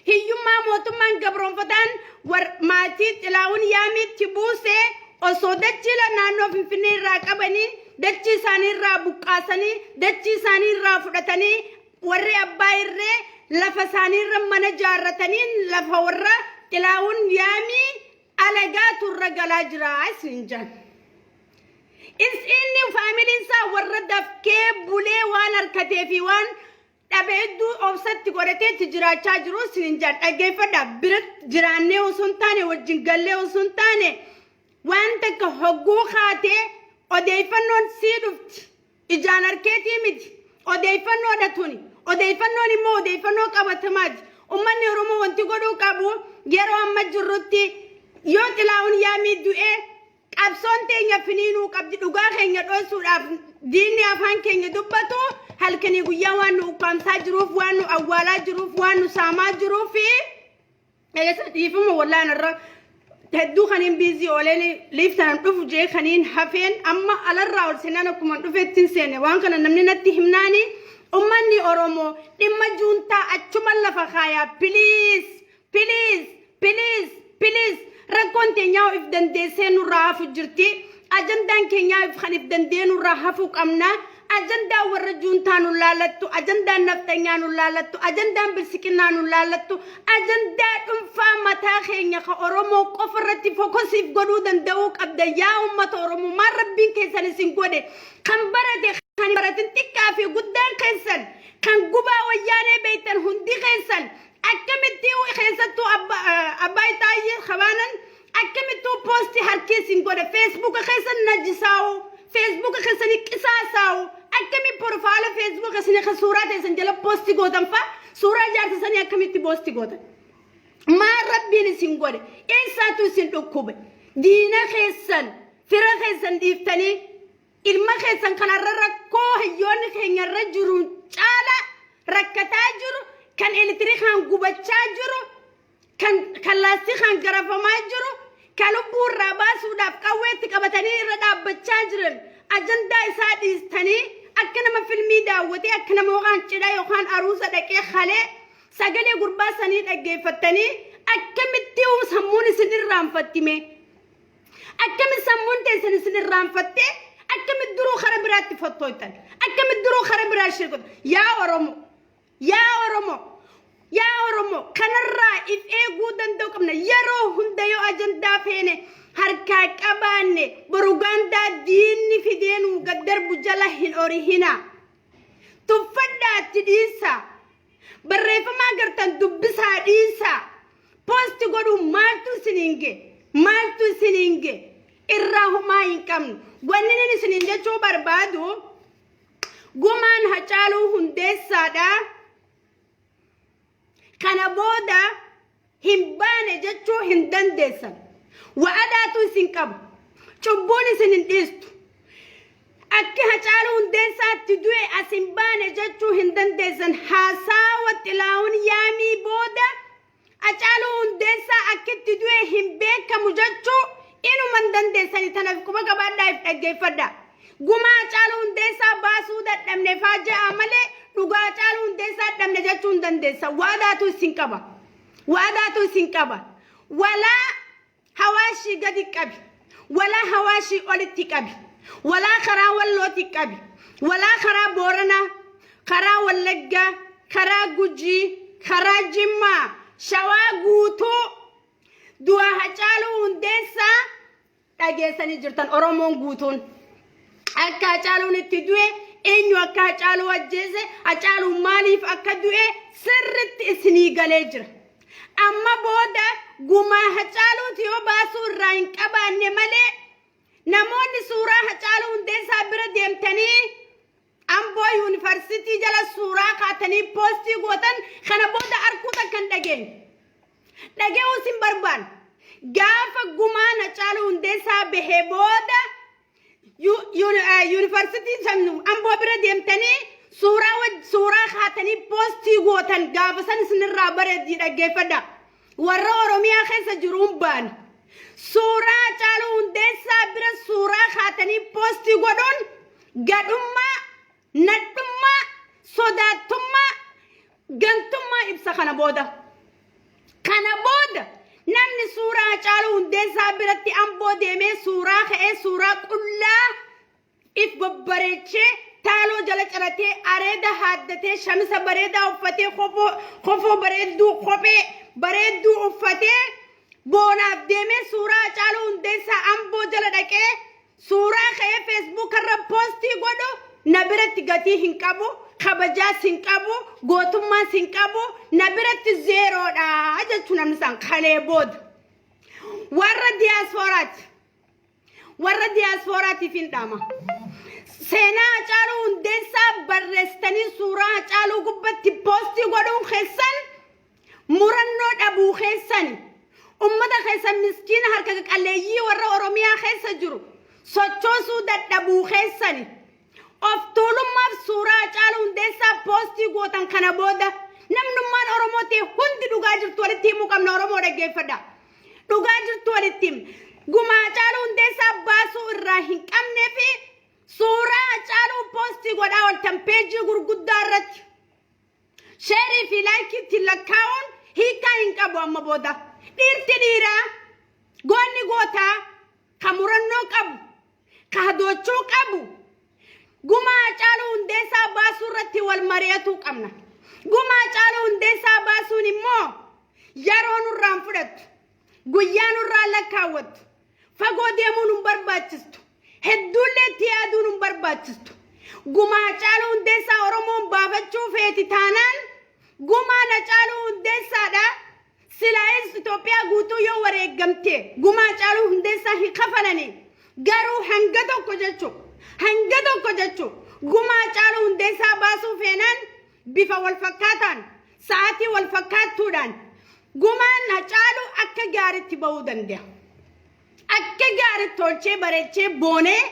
hiyyummaa mootummaan gabroonfataan maatii Xilaa'uun Yaamiitti buuse, osoo dachii naannoo Finfinnee irraa qabanii, dachii isaanii irraa buqqaasanii, dachii isaanii irraa fudhatanii, warri abbaa irree lafa isaanii irra mana jaarratanii, lafa warra Xilaa'uun Yaamii alagaatu irra galaa jira isinin jedhan. Inni faamiliin isaa warra dafkee bulee waan harkatee fi waan dhabe hedduu obsatti godhatee itti jiraachaa jiru isinin jedhan, dhaggeeffadha. Bira jiraannee osoo hin taane, wajjin gallee osoo hin taane, waan takka hogguu kaatee odeeffannoon sii dhufti. Ijaan harkeetii miti. Odeeffannoodha tuni. Odeeffannoon immoo odeeffannoo qabatamaati. Uummanni Oromoo wanti godhuu qabu, yeroo amma jirrutti yoo Xilaa'uun Yaamii du'ee, qabsoon teenya finiinuu qabdi. Dhugaa keenya dho'isuudhaaf diinni afaan keenya dubbatu halkanii guyyaa waan nu ukkaamsaa jiruuf, waan nu awwaalaa jiruuf, waan nu saamaa jiruuf, eessa dhiifama wallaan irra hedduu kaniin busy ooleen liiftanaan dhufu jee kaniin hafeen. Amma alarraa ol seenaan akkuma dhufeetti hin seene. Waan kana namni natti himnaani, ummanni Oromoo dhimma juuntaa achuma lafa kaayaa, please, please, please, please. Rakkoon teenyaa if dandeessee nurraa hafu jirti. Ajandaan keenyaa if kan if dandee nurraa hafuu qabna. Ajandaan warra juuntaa nu laalattu, ajandaan nafxanyaa nu laalattu, ajandaan bilsiqinnaa nu laalattu, ajandaa dhuunfaa mataa keenya ka Oromoo qofa irratti focusiif godhuu danda'uu qabda. Yaa uummata Oromoo, maal rabbiin keessan isin godhe? Kan barate, kan baratin, xiqqaa fi guddaan keessan, kan gubaa wayyaanee beektan hundi keessan, akkamitti, keessattuu abbaa Itaayyee kabaanan, akkamittuu post harki isin godhe? Feesbuuka keessan najisaa'u, Feesbuuka keessanii qisaasaa'u. Akkami profile Feesbuuka keessanii kan suuraa teessan jala post gootan fa'a, suuraa jaarsa sanii akkamitti post gootan? Maal rabbiin isin godhe? Eessaatu isin dhukkube? Diina keessan, fira keessan dhiiftanii, ilma keessan kanarra rakkoo hayyoonni keenyarra jiru caala rakkataa jiru, kan elektirikaan gubachaa jiru, kan laastikaan garafamaa jiru, kan lubbuu irraa baasuudhaaf qawweetti qabatanii irra dhaabbachaa jiran, ajandaa isaa dhiistanii, akka nama filmii daawwatee, akka nama yookaan cidha yookaan aruusa dhaqee halee sagalee gurbaa sanii dhaggeeffattanii, akkamitti sammuun isin irraanfattime? Akkami sammuun teessan isin irraanfattee, akkamitti duruu kara biraatti fottooytan? Akkamitti duruu kara biraa shirkutan? Yaa Oromoo, yaa Oromoo, yaa Oromoo, kanarraa if eeguu danda'u qabna. Yeroo hunda yoo ajandaa feene harkaa qabaanne, borugaandaa diinni fideenuu gad darbu jala hin orihina. Tuffadhaatti dhiisaa. Barreeffamaa gartan dubbisaa dhiisaa. Post godhuu maaltu isiniin gee? Maaltu isiniin gee? Irraa humaa hin qabnu. Wanni inni isiniin jechuu barbaadu, gumaan Hacaaluu Hundeessaadha. Kana booda hin baane jechuu hin dandeessan. Wa'adaatu isin qaba. Cubbuun isin hin dhiistu. Akki Hacaaluu Hundeessaatti du'e as hin baane jechuu hin dandeessan. Haasawa Xilaa'uun Yaamii booda Hacaaluu Hundeessaa akkitti du'e hin beekamu jechuu inuma hin dandeessani. Tanaaf quba qabaadhaa, if dhaggeeffadhaa. Gumaa Hacaaluu Hundeessaa baasuu dadhabne faa je'a malee, dhugaa Hacaaluu Hundeessaa dhabne jechuu hin dandeessan. Wa'adaatu isin qaba. Wa'adaatu isin qaba. Walaa Hawaashii gadi qabi. Walaa Hawaashii olitti qabi. Walaa karaa Wallooti qabi. Walaa karaa Booranaa, karaa Wallaggaa, karaa Gujii, karaa Jimmaa, Shawaa guutuu du'a Hacaaluu Hundeessaa. Dhageessanii jirtan Oromoon guutuun. Akka Hacaaluun itti du'e, eenyu akka Hacaaluu ajjeese, Hacaaluun maaliif akka du'e sirritti isinii galee jira. Amma booda gumaa Hacaaluuti yoo baasuu irraa hin qabaanne malee namoonni suuraa Hacaaluu Hundeessaa bira deemtanii Amboo Yuunivarsiitii jala suuraa kaatanii poostii gootan kana booda arkuu takka hin dhageenye. Dhaga'uus hin barbaanne. Gaafa gumaan Hacaaluu Hundeessaa bahee booda yuunivarsiitii san Amboo bira deemtanii suuraa kaatanii poostii gootan gaafa san isinirraa bareeddii dhaggeeffadha. Warra Oromiyaa keessa jiruun baana. Suuraa Hacaaluu Hundeessaa bira suuraa kaatanii poostii godhuun gadhummaa, nadhummaa, sodaattummaa, gantummaa ibsa kana booda. Kana booda namni suuraa Hacaaluu Hundeessaa biratti Amboo deemee suuraa ka'ee suuraa qullaa if babbareechee taaloo jala ciratee areeda haaddatee shamisa bareedaa uffatee kofoo bareedduu kophee bareedduu uffatee boonaaf deemee suuraa Hacaaluu Hundeessaa Amboo jala dhaqee suuraa ka'ee feesbuuk irra poostii godhu na biratti gatii hin qabu, kabajaas hin qabu, gootummaas hin qabu, na biratti zeeroodha jechuun namni isaan kalee booda. Warra diyaaspooraati. Warra diyaaspooraatiif hin dhaama. Seenaa Hacaaluu Hundeessaa barreessitanii suuraa Hacaaluu gubbatti poostii godhuun keessan murannoo dhabuu keessani. Ummata keessan miskiina harka qalleeyyii warra Oromiyaa keessa jiru sochoosuu dadhabuu keessani. Of tuulummaaf suuraa Hacaaluu Hundeessaa poostii gootan kana booda namnummaan Oromoo ta'e hundi dhugaa jirtu walitti himuu qabna. Oromoo dhaggeeffadha. Dhugaa jirtu walitti himna. Gumaa Hacaaluu Hundeessaa baasuu irraa hin qabnee fi suuraa Hacaaluu poostii godhaa ooltan peejii gurguddaa irratti. Sheerii fi laayikii ittiin lakkaa'uun hiikaa hin qabu amma booda. Dhiirti dhiiraa, goonni gootaa, ka murannoo qabu, ka hadoochuu qabu, gumaa Hacaaluu Hundeessaa baasuu irratti wal mari'atuu qabna. Gumaa Hacaaluu Hundeessaa baasuun immoo yeroo nurraan fudhattu, guyyaa nurraan lakkaawwattu, fagoo deemuu nun barbaachistu, hedduullee itti yaaduu nun barbaachistu. Gumaa Hacaaluu Hundeessaa Oromoon baafachuu feeti taanaan gumaan Hacaaluu Hundeessaadha. Silaayis Itoophiyaa guutuu yoo wareeggamte gumaa Hacaaluu Hundeessaa hin kafalanii. Garuu hanga tokko jechuu hanga tokko jechuu gumaa Hacaaluu Hundeessaa baasuu feenaan bifa wal fakkaataan sa'aatii wal fakkaattuudhaan gumaan Hacaaluu akka gaariitti ba'uu danda'a. Akka gaariitti tolchee bareechee boonee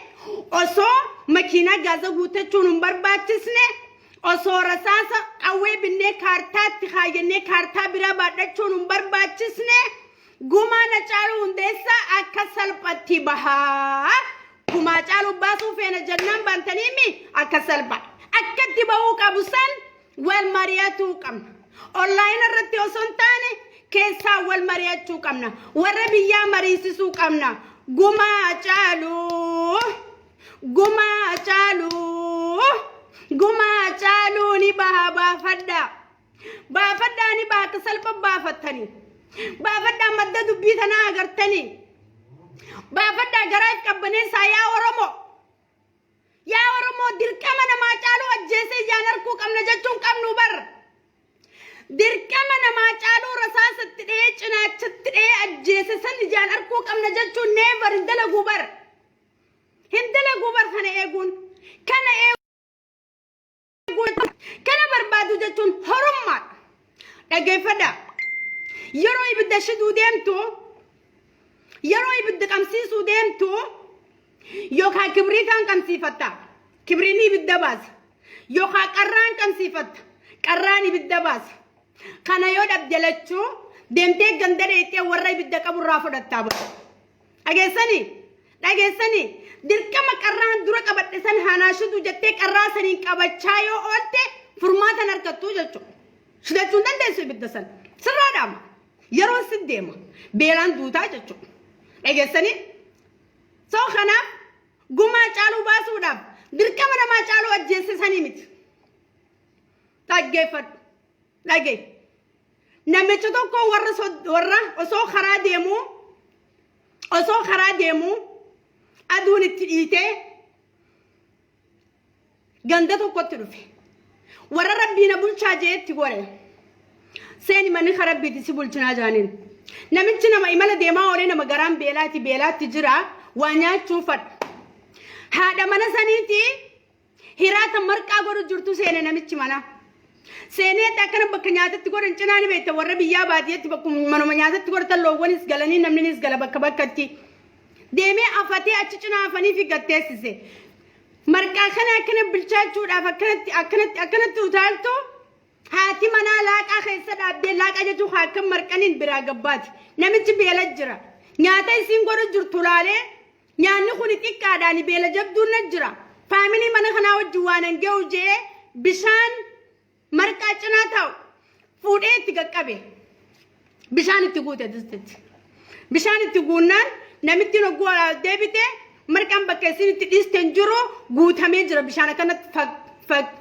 osoo makiinaa gaaza guuttachuun hin barbaachisne, osoo rasaasa qawwee binnee kaartaatti kaayyannee kaartaa biraa baadhachuun hin barbaachisne, gumaan Hacaaluu Hundeessaa akka salphatti bahaa. Gumaa Hacaaluu baasuu feena jennaan baantaniimi akka salpha. Akkatti bahuu qabu san wal mari'atuu qabna. Onlaayina irratti osoo hin taane keessaa wal mari'achuu qabna. Warra biyyaa mariisisuu qabna. Gumaa Hacaaluu! Gumaa Hacaaluu! Gumaa Hacaaluu ni baha baafadhaa. Baafadhaa ni baha akka salpha baafattanii. Baafadhaa madda dubbii tanaa agartanii. Baafadhaa garaa if qabbaneessaa yaa Oromoo. Yaa Oromoo, dirqama namaa Hacaaluu ajjeesee ijaan arguu qabna jechuun qabnu bar. Dirqama namaa Hacaaluu rasaasatti dhahee cinaachatti dhahee ajjeese san ijaan arguu qabna jechuun never hin dalaguu bar. Hin dalaguu bar kana eeguun. Kana eeguun kana barbaadu jechuun horummaadha. Dhaggeeffadhaa. Yeroo ibidda shiduu deemtu, yeroo ibidda qabsiisuu deemtu, yookaan kibriitaan qabsiifatta. Kibriinni ibidda baasa. Yookaan qarraan qabsiifatta. Qarraan ibidda baasa. Kana yoo dhabde lachuu deemtee ganda dheeyxee warra ibidda qaburraa fudhattaa bara. Dhageessanii? Dhageessanii? Dirqama qarraan dura qabadhe san haanaa shidu jettee qarraa saniin qabachaa yoo oolte furmaatan argattu jechuudha. Shidachuu hin dandeessu ibidda san. Sirraa dhaama. Yeroon si deema. Beelaan duutaa jechuudha. Dhageessanii? So kanaaf gumaa Hacaaluu baasuudhaaf dirqama namaa Hacaaluu ajjeessisanii miti. Dhaggeeffadhu. Dhagee. Namicha tokko warra osoo karaa deemuu Aduun itti dhiitee ganda tokkotti dhufe. Warra rabbii na bulchaa jeetti gore. Seeni manni ka rabbiiti si bulchinaa jaaniin. Namichi nama imala deemaa oolee nama garaan beelaati beelaatti jira waa nyaachuu fadha. Haadha mana saniiti hiraata marqaa godhu jirtu seene namichi mana. Seenee akkana bakka nyaatatti godhan cinaa ni beekta warra biyyaa baadiyyaatti bakkuma manuma nyaatatti godhatan loowwanis galanii namninis gala bakka bakkatti. Deemee afatee achi cinaa afanii fi gatteessise. Marqaa kana akkana bilchaachuudhaaf akkanatti akkanatti akkanatti utaaltu haati manaa laaqaa keessa dhaabdee laaqaa jechuun haa akka marqaniin biraa gabbaati. Namichi beela jira. Nyaata isiin godhu jirtu laalee nyaanni kun xiqqaadhaan beela jabduun na jira. Faamilii mana kanaa wajjin waan hin ga'u jee bishaan marqaa cinaa taa'u fuudhee itti qaqqabe. Bishaan itti guute distitti. Bishaan itti guunnaan namittiin hogguu deebite marqaan bakka isin itti dhiiste hin jiru guutamee jira bishaan akkanatti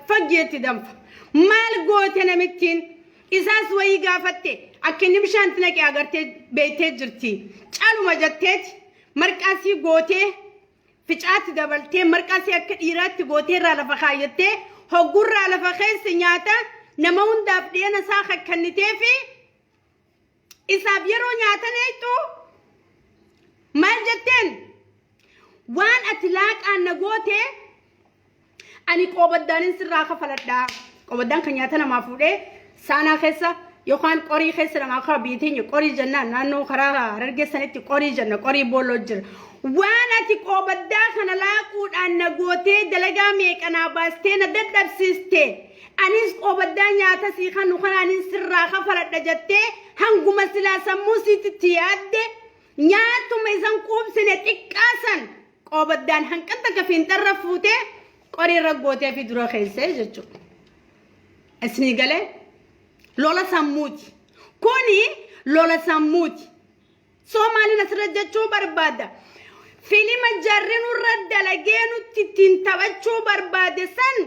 faggeetti danfa. Maal goote namittiin? Isaas wayii gaafatte akka inni bishaan itti naqe agartee beektee jirti. Caluma jetteeti marqaa sii gootee ficaatti dabaltee marqaa sii akka dhiiraatti gootee irraa lafa kaayyattee hoggurraa lafa keessa nyaata nama hundaaf dhiyeena isaa kakkannitee fi isaaf yeroo nyaatan eeyxu maal jetteen waan ati laaqaan na goote ani qoobaddaanin sirraa kafaladhaa qoobaddaan kan nyaata namaa fuudhee saanaa keessa yookaan qorii keessa namaa ka'a biyya teenya qorii jennaan naannoo karaa harargee sanitti qorii jenna qorii boolloo jira. Waan ati qoobaddaa kana laaquudhaan na gootee dalagaa meeqa naa baastee na dadhabsiiste anis qoobaddaa nyaata sii kanu kanaanin sirraa kafaladha jettee hanguma silaa sammuu siititti yaadde nyaatuma isan quubsine xiqqaasan qoobaddaan hanqan takka fiinxarra fuutee qorii irra gootee fi dura keessee jechuudha. Isinii galee lola sammuuti. Kuni lola sammuuti. Soo maaliin asirra jechuu barbaada? Filima jarri nurra dalagee nutti ittiin taphachuu barbaade san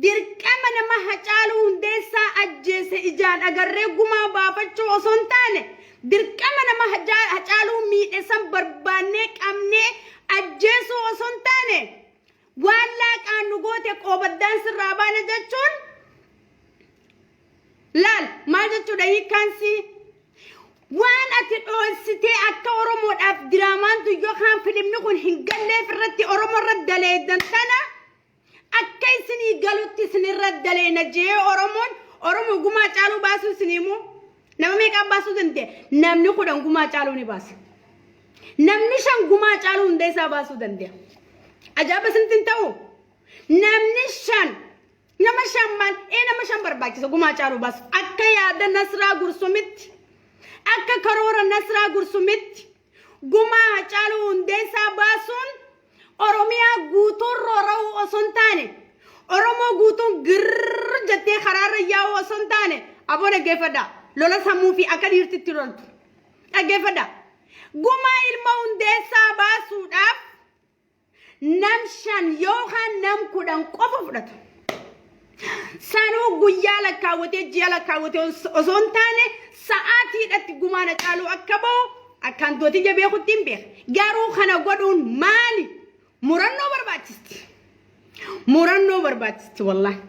dirqama nama Hacaaluu Hundeessaa ajjeese ijaan agarree gumaa baafachuu osoo hin taane dirqama nama Hacaaluu miidhe san barbaannee qabnee ajjeesuu osoo hin taane waan laaqaan nu goote qoobaddaan sirraa baana jechuun laal maal jechuudha hiikkaan sii waan ati dhoositee akka Oromoodhaaf diraamaan tun yookaan filimni kun hin galleef irratti Oromoo irra daleeydan tana akka isinii galutti isinirra daleena jee Oromoon Oromoo gumaa caaluu baasuu isinii immoo nama meeqaan baasuu danda'e namni 10 gumaa caaluu ni baasa namni 5 gumaa caaluu hunda isaa baasuu danda'a ajaa'iba isinitti hin ta'u namni 5 nama 5 maal ee nama 5 barbaachisa gumaa caaluu baasu akka yaada Nasraa Gursumitti akka karoora Nasraa Gursumitti Gumaa Hacaaluu Hundeessaa baasuun Oromiyaa guutuun roora'uu osoo hin taane Oromoo guutuun girr jettee karaarra yaa'uu osoo hin taane aboo dhaggeeffadhaa. Lola sammuu fi akka dhiirtitti loltu. Dhaggeeffadhaa. Gumaa ilma Hundeessaa baasuudhaaf nam 5 yookaan nam 10 qofa fudhata. Sanuu guyyaa lakkaawwatee ji'a lakkaawwatee osoo hin taane sa'aatiidhatti gumaan Hacaaluu akka bahu akkaan dootiyya beekutti hin beeka. Garuu kana godhuun maali? Murannoo barbaachisti. Murannoo barbaachisti wallaahi.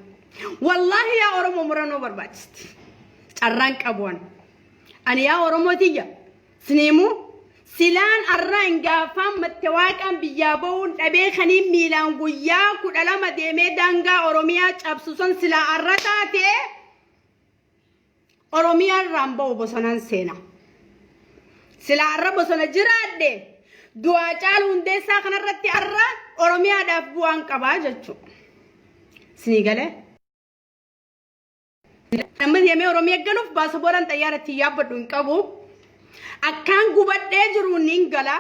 Wallaahi yaa Oromoo murannoo barbaachisti. Carraan qabu ani. Ani yaa Oromoo tiyya Siniimuu silaan arraa hin gaafaan mattewaaqaan biyyaa ba'uun dhabee kaniin miilaan guyyaa 12 deemee daangaa Oromiyaa cabsu san silaa arra taate Oromiyaa irraan ba'u bosonaan seena. Silaa arra bosona jiraadhe du'aa caalu hundeessaa kanarratti arra Oromiyaadhaaf bu'aan qabaa jechuudha. Sinii galee? Amma deemee Oromiyaa galuuf baasabooraan xayyaara ittiin yaabbadhu hin qabu. Akkaan gubadhee jiru niin gala.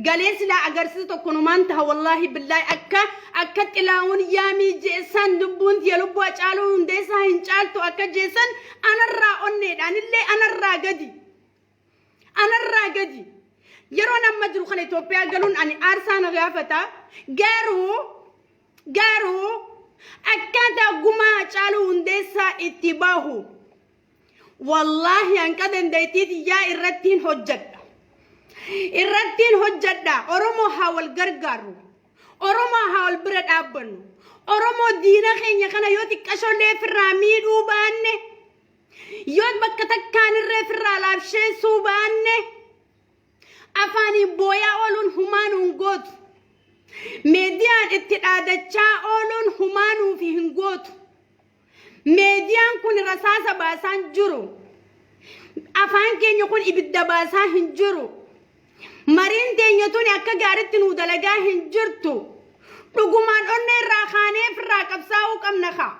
Galee silaa agarsiisa tokko numaan taha wallaahi billaahi akka akka xilaawun yaamii jeessan lubbuun tiya lubbuu Hacaaluu Hundeessaa hin caaltu akka jeessan anarraa onneedhaan illee anarraa gadi. Anarraa gadi. Yeroon amma jiru kana Itoophiyaa galuun ani aarsaa na gaafata. Garuu Garuu akkaataa gumaa Hacaaluu Hundeessaa itti bahu wallaahi hanqa dandeettii tiyyaa irrattiin hojjedha. Irrattiin hojjadha. Oromoo haa wal gargaarru. Oromoo haa wal bira dhaabbannu. Oromoo diina keenya kana yoo xiqqashollee ofirraa miidhuu baanne, yoo bakka takkaan irree ofirraa laabsheessuu baanne, afaaniin booyaa ooluun humaa nuun gootu. Meediyaan itti dhaadachaa ooluun humaa nuuf hin gootu. Meediyaan kun rasaasa baasaa hin jiru. Afaan keenya kun ibidda baasaa hin jiru. Mariin teenya tuni akka gaaritti nuu dalagaa hin jirtu. Dhugumaan onnee irraa kaanee ofirraa qabsaa'uu qabna kaa.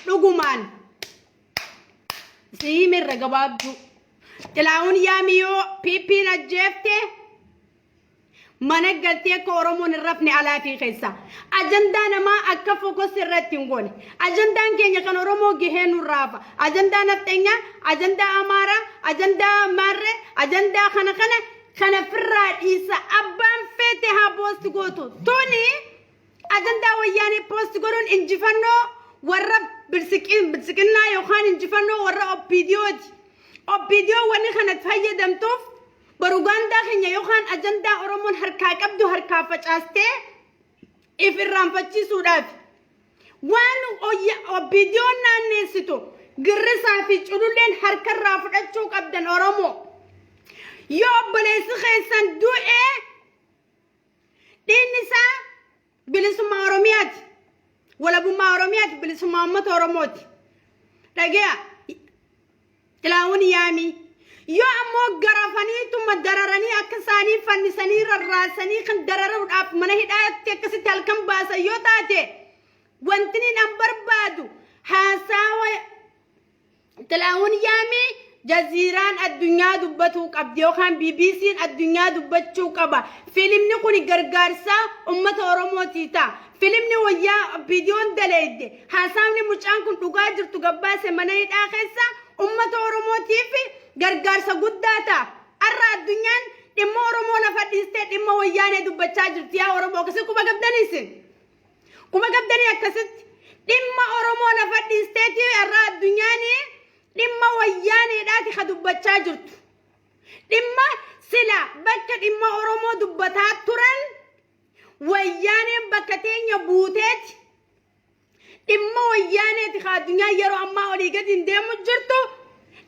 Dhugumaan. Siime irra gabaabduu. Xilaa'uun yaami yoo PP'n ajjeefte mana galtee akka Oromoon hin rafne alaa fi keessa. Ajandaa namaa akka focus irratti hin goone. Ajandaan keenya kan Oromoo gahee nurraa hafa. Ajandaa nafxenyaa, ajandaa Amaaraa, ajandaa Maarree, ajandaa kana kana kana firraa dhiisa. Abbaan feete haa post gootu. Tuni ajandaa wayyaanee post godhuun injifannoo warra biltsiqinnaa yookaan injifannoo warra OPDOti. OPDO wanni kana fayyadamtuuf Barugaandaa keenya yookaan ajandaa Oromoon harkaa qabdu harkaa facaastee if irraanfachiisuudhaaf waan OPDOn naanneessitu girrisaa fi cululleen harkarraa fudhachuu qabdan Oromoo. Yoo obboleessi keessan du'e dhiigni isaa bilisummaa Oromiyaati. Walabummaa Oromiyaati, bilisummaa uummata Oromooti. Dhage'a. Xilaawun yaamii. Yoo ammoo garafaniituma dararanii akka isaanii fannisanii rarraasanii kan dararuudhaaf mana hidhaatti akkasitti halkan baasan yoo taate wanti inni an barbaadu haasawa Xilaawun yaamii jaziiraan addunyaa dubbatuu qabdi yookaan BBC'n addunyaa dubbachuu qaba. Filimni kun gargaarsa uummata Oromootii ta'a. Filimni wayyaa viidiyoon daleeyde haasaawni mucaan kun dhugaa jirtu gabbaase mana hidhaa keessa uummata Oromootiif gargaarsa guddaa ta'a. Har'a addunyaan dhimma Oromoo lafa dhiistee dhimma wayyaanee dubbachaa jirti. Yaa Oromoo akkasii quba qabdanii isin. Quba qabdanii akkasitti dhimma Oromoo lafa dhiisteeti har'a addunyaan dhimma wayyaaneedhaati ka dubbachaa jirtu. Dhimma sila bakka dhimma Oromoo dubbataa turan wayyaaneen bakka teenya buuteeti dhimma wayyaaneeti ka addunyaan yeroo ammaa olii gadi hin deemu jirtu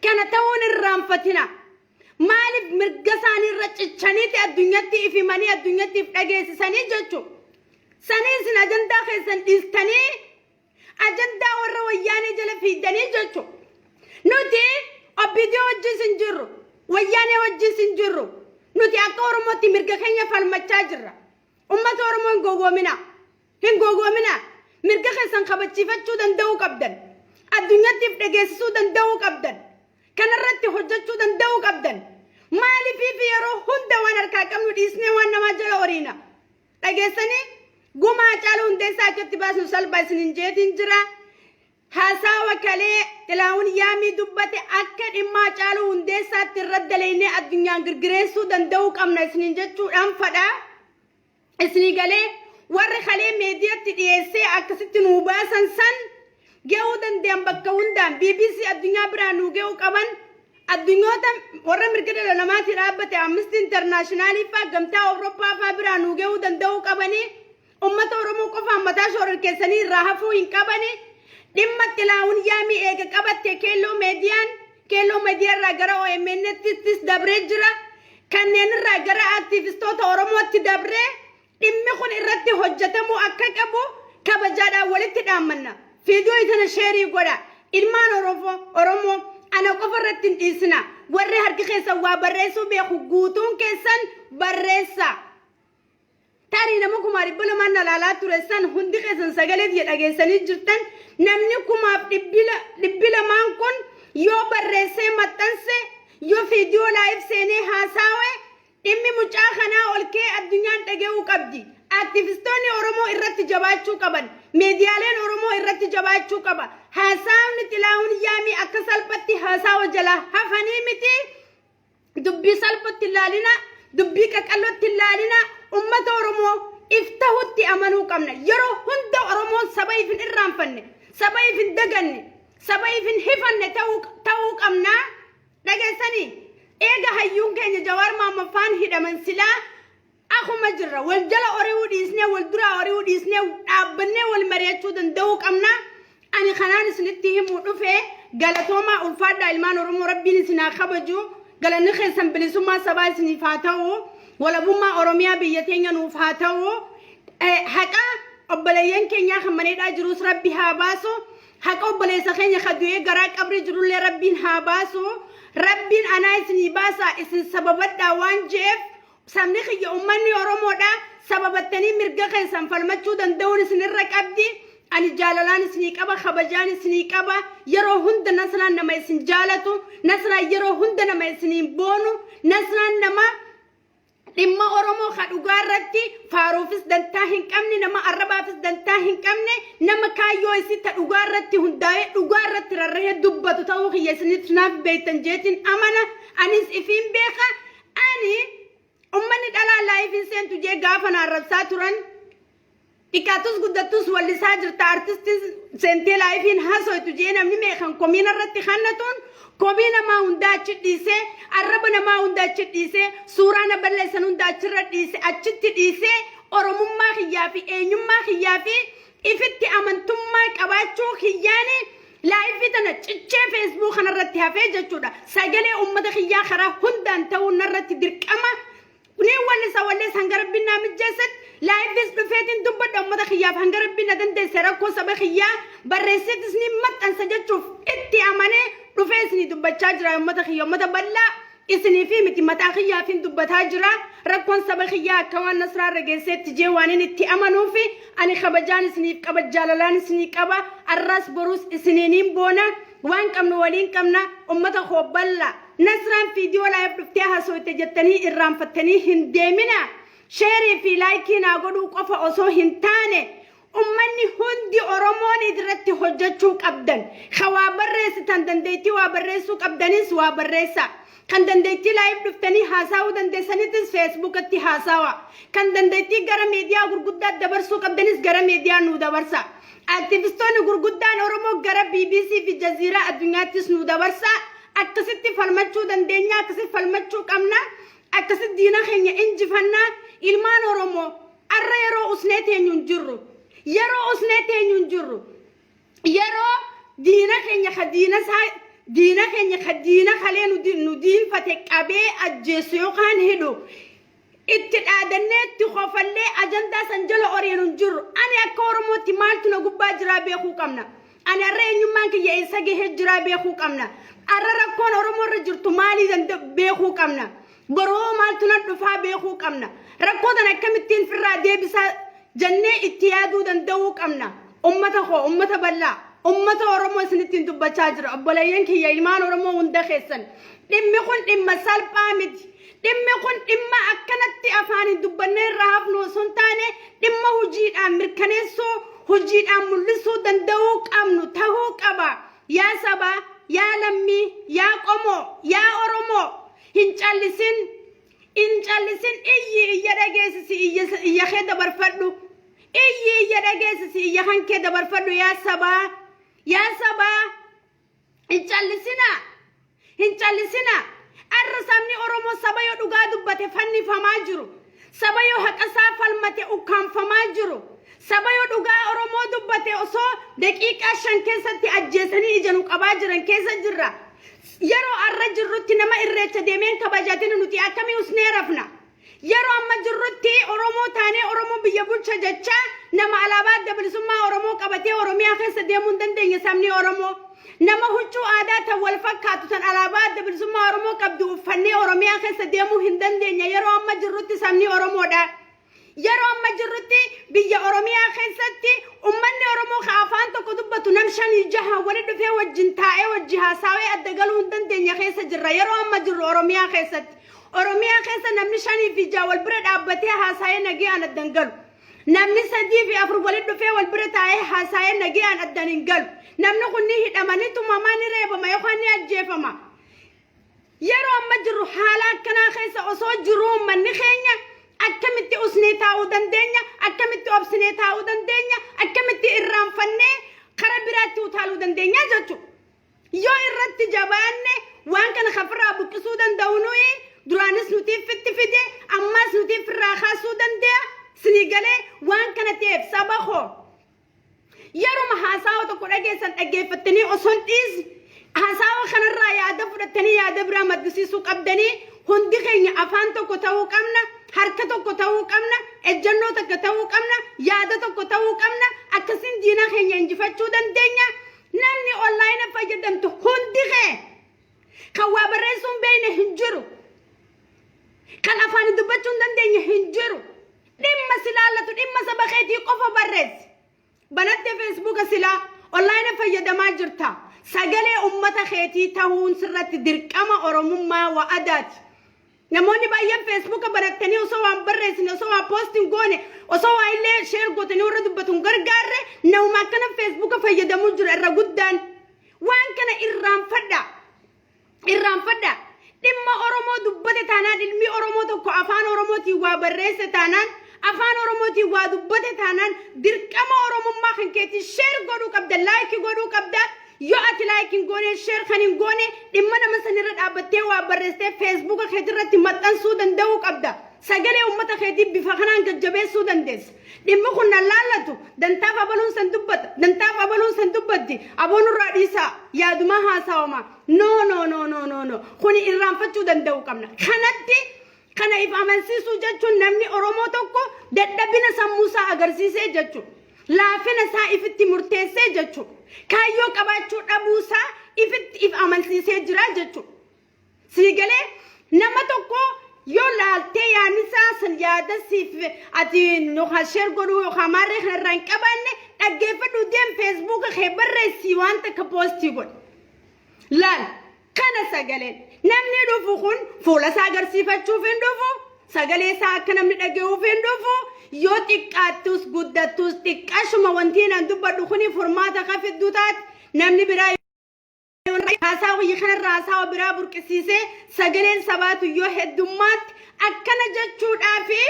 kana ta'uun irraanfatina. Maaliif mirga isaanii irra cichaniiti addunyatti if himanii addunyatti if dhageessisanii jechuudha. Sanii isin ajandaa keessan dhiistanii ajandaa warra wayyaanee jala fiiddanii jechuudha. Nuti OPDO wajjin hin jirru, wayyaanee wajjin hin jirru. Nuti akka Oromootti mirga keenya falmachaa jirra. Uummata Oromoo hin gowwoomina. Hin gowwoomina. Mirga keessan kabachiifachuu danda'uu qabdan. Addunyatti if dhageessisuu danda'uu qabdan. Kanarratti hojjechuu danda'uu qabdan. Maaliifiif yeroo hunda waan harkaa qabnu dhiisnee waan namaa jala horiina? Dhageessanii gumaa Haacaaluu Hundeessaa akkatti baasnu salphaa isinin jeetiin jira. Haasawa kalee Xilaahun Yaamii dubbate akka dhimma Haacaaluu Hundeessaatti irratti dalaynee addunyaan girgireessuu danda'uu qabna isinin jechuudhaan fadha. Isinii galee warri kalee meediyatti dhiyeessee akkasitti nuu baasan san gahuu danda'an bakka hundaan BBC addunyaa biraa nuu gahuu qaban addunyoota warra mirga dhala namaatii dhaabbate Amnesty International faa gamtaa Awurooppaa faa biraa nuu gahuu danda'uu qabanii ummata Oromoo qofaan mataa shororkeessanii irraa hafuu hin qabanii dhimma Xilaahun Yaamii eega qabatte keelloo meediyaan keelloo meediyaa irraa gara OMN'ttis dabree jira kanneen irraa gara aktiivistoota Oromootti dabree dhimmi kun irratti hojjetamuu akka qabu kabajaadhaan walitti dhaammanna. Viidiyoo tana share godha. Ilmaan Oromoo ana qofa irratti hin dhiisina. Warri harki keessan waa barreessuu beeku guutuun keessan barreessa. Tarii nama 200,000 na laalaa ture san hundi keessan sagalee tiyya dhageessanii jirtan namni 200,000 kun yoo barreessee maxxanse yoo viidiyoo live seenee haasaawe dhimmi mucaa kanaa ol ka'ee addunyaan dhaga'uu qabdi. Aktivistoonni Oromoo irratti jabaachuu qaban. Miidiyaaleen Oromoo irratti jabaachuu qaba. Haasaawni Xilaahun Yaamii akka salphatti haasawa jalaa hafanii miti. Dubbii salphatti ilaalina, dubbii qaqallootti ilaalina, ummata Oromoo if tahutti amanuu qabna. Yeroo hunda Oromoon saba if hin irraanfanne, saba if hin daganne, saba if hin hifanne ta'uu qabna. Dhageessanii? Eega hayyuun keenya Jawaar Mohaammed hidhaman silaa akuma jirra. Wal jala ori'uu dhiisnee, wal duraa ori'uu dhiisnee, dhaabbannee wal mari'achuu danda'uu qabna. Ani kanaan isinitti himuu dhufe. Galatoomaa, ulfaadhaa ilmaan Oromoo, Rabbiin isin haa kabaju. Galanni keessan bilisummaa sabaa isiniif haa ta'u. Walabummaa Oromiyaa biyya teenya nuuf haa ta'u. Haqa obboleeyyan keenyaa kan maneedhaa jirus Rabbi haa baasu. Haqa obboleessa keenya kan du'ee garaa qabrii jirullee Rabbiin haa baasu. Rabbiin anaa isinii baasa, isin sababadhaa waan je'eef, sabni kiyya uummanni Oromoodha, sababattanii mirga keessan falmachuu danda'uun isinirra qabdi. Ani jaalalaan isinii qaba, kabajaan isinii qaba. Yeroo hunda Nasraan nama isin jaalatu, Nasraan yeroo hunda nama isiniin boonu, Nasraan nama dhimma Oromoo ka dhugaa irratti faaruufis dantaa hin qabne, nama arrabaafis dantaa hin qabne, nama kaayyoo isii ta dhugaa irratti hundaa'ee dhugaa irratti rarrahee dubbatu ta'uu kiyya isinitti naaf beektan jeetiin amana. Anis ifiin beeka. Ani ummanni dhalaa liveiin seentu jee gaafa na arrabsaa turan, xiqqaatus guddattus wallisaa jirta, artistii seentee liveiin haasoftu jee namni meeqan komiina irratti kannatuun, komii namaa hundaa achi dhiisee, arraba namaa hundaa achi dhiisee, suuraa na balleessan hundaa achirra dhiise, achitti dhiisee, Oromummaa kiyyaa fi eenyummaa kiyyaa fi ifitti amantummaa qabaachuu kiyyaani live tana cichee Facebook kanarratti hafee jechuudha. Sagalee uummata kiyyaa karaa hundaan ta'uu narratti dirqama. Ni wallisa, wallees hanga Rabbiin naa mijjeessetti liveis dhufeetiin dubbadha uummata kiyyaaf, hanga Rabbiin na dandeesse rakkoo saba kiyyaa barreesseetis ni maxxansa jechuuf itti amanee dhufee isinii dubbachaa jira. Uummata kiyya, uummata bal'aa isinii fi miti, mataa kiyyaafin dubbataa jira. Rakkoon saba kiyyaa akka waan Nasraa irra geesseetti jee waan inni itti amanuufi ani kabajaan isiniif qaba, jaalalaan isinii qaba. Arraas boruus isiniiniin boona. Waan qabnu waliin qabna. Uummata koo bal'aa, Nasraan viidiyoo live dhuftee haasofte jettanii irraanfattanii hin deemina. Share fi like naa godhuu qofa osoo hin taane, ummanni hundi Oromoon irratti hojjechuu qabdan. Ka waa barreessitan, dandeettii waa barreessuu qabdanis waa barreessa. Kan dandeettii live dhuftanii haasa'uu dandeessanitis Facebookatti haasawa. Kan dandeettii gara miidiyaa gurguddaa dabarsuu qabdanis gara miidiyaa nuu dabarsa. Aktivistoonni gurguddaan Oromoo gara BBC fi Jaziiraa addunyaattis nuu dabarsa. Akkasitti falmachuu dandeenya, akkasitti falmachuu qabna. Akkasitti diina keenya injifannaa. Ilmaan Oromoo, arra yeroo usnee teenyu hin jirru. Yeroo usnee teenyu hin jirru. Yeroo diina keenya ka diina isaa, diina keenya ka diina kalee nu diinfate qabee ajjeessu yookaan hidhu itti dhaadannee, itti kofallee, ajandaa san jala oriinu hin jirru. Ani akka Oromootti maaltu na gubbaa jiraa beekuu qabna. Ani har'a eenyummaan kiyya eessa gahee jiraa beekuu qabna. Har'a rakkoon Oromoo irra jirtu maalii beekuu qabna. Boroo maaltu na dhufaa beekuu qabna. Rakkoo tana akkamittiin firraa deebisaa jennee itti yaaduu danda'uu qabna. Ummata koo, ummata bal'aa, ummata Oromoo isinittiin dubbachaa jira. Obboleeyyan kiyya, ilmaan Oromoo hunda keessan. Dhimmi kun dhimma salphaa miti. Dhimmi kun dhimma akkanatti afaaniin dubbannee irraa hafnu osoo hin taane, dhimma hojiidhaan mirkaneessuu, hojiidhaan mul'isuu danda'uu qabnu ta'uu qaba. Yaa saba, yaa lammii, yaa qomoo, yaa Oromoo, hin callisin. Hin callisin, iyyi, iyya dhageessisi, iyya iyya kee dabarfadhu. Iyyi, iyya dhageessisi, iyya kan kee dabarfadhu. Yaa sabaa, yaa sabaa, hin callisinaa. Hin callisinaa. Arra sabni Oromoo saba yoo dhugaa dubbate fannifamaa jiru. Saba yoo haqa isaa falmate ukkaanfamaa jiru. Saba yoo dhugaa Oromoo dubbate osoo daqiiqaa 5 keessatti ajjeesanii ija nu qabaa jiran keessa jirra. Yeroo arra jirrutti nama Irreecha deemeen kabajatin nuti akkamii usnee rafna? Yeroo amma jirrutti Oromoo taanee, Oromoo biyya bulcha jecha, nama alaabaa Adda Bilisummaa Oromoo qabatee Oromiyaa keessa deemuu hin dandeenye sabni Oromoo. Nama huccuu aadaa tan wal fakkaatu tan alaabaa Adda Bilisummaa Oromoo qabdu uffannee Oromiyaa keessa deemuu hin dandeenye yeroo amma jirrutti sabni Oromoodha. Yeroo amma jirrutti biyya Oromiyaa keessatti ummanni Oromoo ka afaan tokko dubbatu nam shanii jaha wali dhufee wajjin taa'ee wajji haasawee adda galuu hin dandeenye keessa jirra yeroo amma jirru Oromiyaa keessatti. Oromiyaa keessa namni shanii fi jaha wal bira dhaabbatee haasa'ee nagayaan addan galu. Namni sadii fi afur wali dhufee wal bira taa'ee haasa'ee nagayaan addan hin galu. Namni kun ni hidhama, ni tumama, ni reebama yookaan ni ajjeefama. Yeroo amma jirru haala akkanaa keessa osoo jiruu uummanni keenya akkamitti usnee taa'uu dandeenya? Akkamitti obsinee taa'uu dandeenya? Akkamitti irraanfannee karaa biraatti utaaluu dandeenya jechuudha. Yoo irratti jabaanne Waan kana kafirraa buqqisuu danda'u nuyi. Duraanis nuti fitti fide, ammas nuti firraa kaasuu danda'a. Sinii galee? Waan kana ta'eef, saba koo, yeruma haasawa tokko dhageessan dhaggeeffattanii osoo hin dhiisne, haasawa kanarraa yaada fudhattanii yaada biraa maddisiisuu qabdanii. Hundi keenya afaan tokko ta'uu qabna, harka tokko ta'uu qabna, ejjennoo tokko ta'uu qabna, yaada tokko ta'uu qabna. Akkasiin diina keenya injifachuu dandeenya. Namni online fayyadamtu hundi kee, kan waa barreessuu hin beekne hin jiru, kan afaan dubbachuu hin dandeenye hin jiru. Dhimma si laallatu, dhimma saba keetii qofa barreessi. Banattee Facebooka silaa online fayyadamaa jirta. Sagalee ummata keetii ta'uun sirratti dirqama Oromummaa wa'adaati. Namoonni baay'een Facebooka banattanii osoo waan barreessine, osoo waan postiin goone, osoo waa illee share gootanii warra dubbatu hin gargaarre. Nama akkana Facebooka fayyadamuu jira irra guddaan. Waan kana irraanfadha. Irraanfadha. Dhimma Oromoo dubbate taanaan, ilmi Oromoo tokko afaan Oromootiin waa barreesse taanaan, afaan Oromootiin waa dubbate taanaan, dirqama Oromummaa kan keetii share godhuu qabda, like godhuu qabda. Yoo ati like hin goone, share kan hin goone, dhimma nama sanirra dhaabbattee waa barreessitee Facebooka keetirratti maxxansuu danda'uu qabda. Sagalee uummata keetii bifa kanaan jajjabeessuu dandeessa. Dhimmi kun nan laallatu, dantaaf abaluun san dubbata, dantaaf abaluun san dubbatti, aboon irraa dhiisaa, yaadumaa haasawama. No, no, no, no, no, no. Kuni irraanfachuu danda'uu qabna. Kanatti kana if amansiisuu jechuun namni Oromoo tokko dadhabina sammuu isaa agarsiisee jechuudha. Laafina isaa ifitti murteessee jechuudha. Kaayyoo qabaachuu dhabuu isaa ifitti if amansiisee jira jechuudha. Siigalee? Nama tokko yoo laaltee yaadni isaa san yaada siif ati yookaan share godhuu yookaan maarree kanarraa hin qabaanne, dhaggeeffadhu, deem, Facebooka kee barreessii waan takka post godhi. Laal, kana sagaleen namni dhufu kun fuula isaa agarsiifachuuf hin dhufu, sagalee isaa akka namni dhaga'uuf hin dhufu. Yoo xiqqaattus guddattus, xiqqaashuma wanti naan dubbadhu kuni furmaata ka fiddu taate, namni biraa haasaa wayii kanarraa haasaa biraa burqisiisee sagaleen sabaatu yoo heddummaatti akkana jechuudhaafi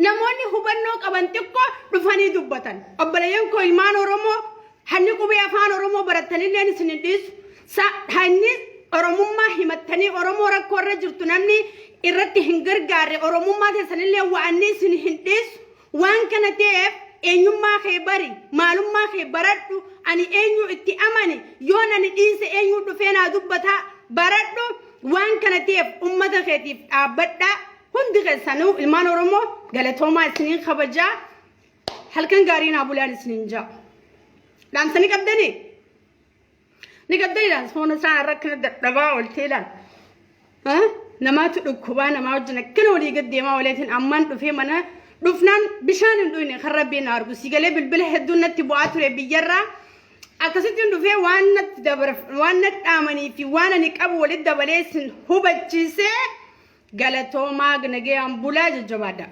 namoonni hubannoo qaban xiqqoo dhufanii dubbatan. Obboleeyyan koo ilmaan Oromoo, hanni qubee afaan Oromoo barattanillee isin hin dhiisu. Hanni Oromummaa himattanii Oromoo rakkoo irra jirtu namni irratti hin gargaarre, Oromummaa keessanillee wa'anni isin hin dhiisu. Waan kana ta'eef, eenyummaa kee bari, maalummaa kee baradhu, ani eenyu itti amani, yoon ani dhiise eenyu dhufee naa dubbataa baradhu. Waan kana ta'eef, ummata keetiif dhaabbadhaa. Hundi keessanuu ilmaan Oromoo, galatoomaa, isiniin kabajaa. Halkan gaarii naa bulaan isiniin jaa. Dhaamsanii qabdanii? Ni qabdanii dhaamsa foon isaan irra akkana dadhabaa ooltee ilaal. Namaatu dhukkubaa namaa wajjin akkana walii gad deemaa waliitiin ammaan dhufee mana dhufnaan bishaan hin dhuyne, kan Rabbiin na argu. Sigalee bilbila hedduun natti bu'aa ture biyyarraa. Akkasittiin dhufee waan natti dabara, waan natti dhaamanii fi waan ani qabu walitti dabalee isin hubachiisee, galatoomaa, nagayaan bulaa, jajjabaadha.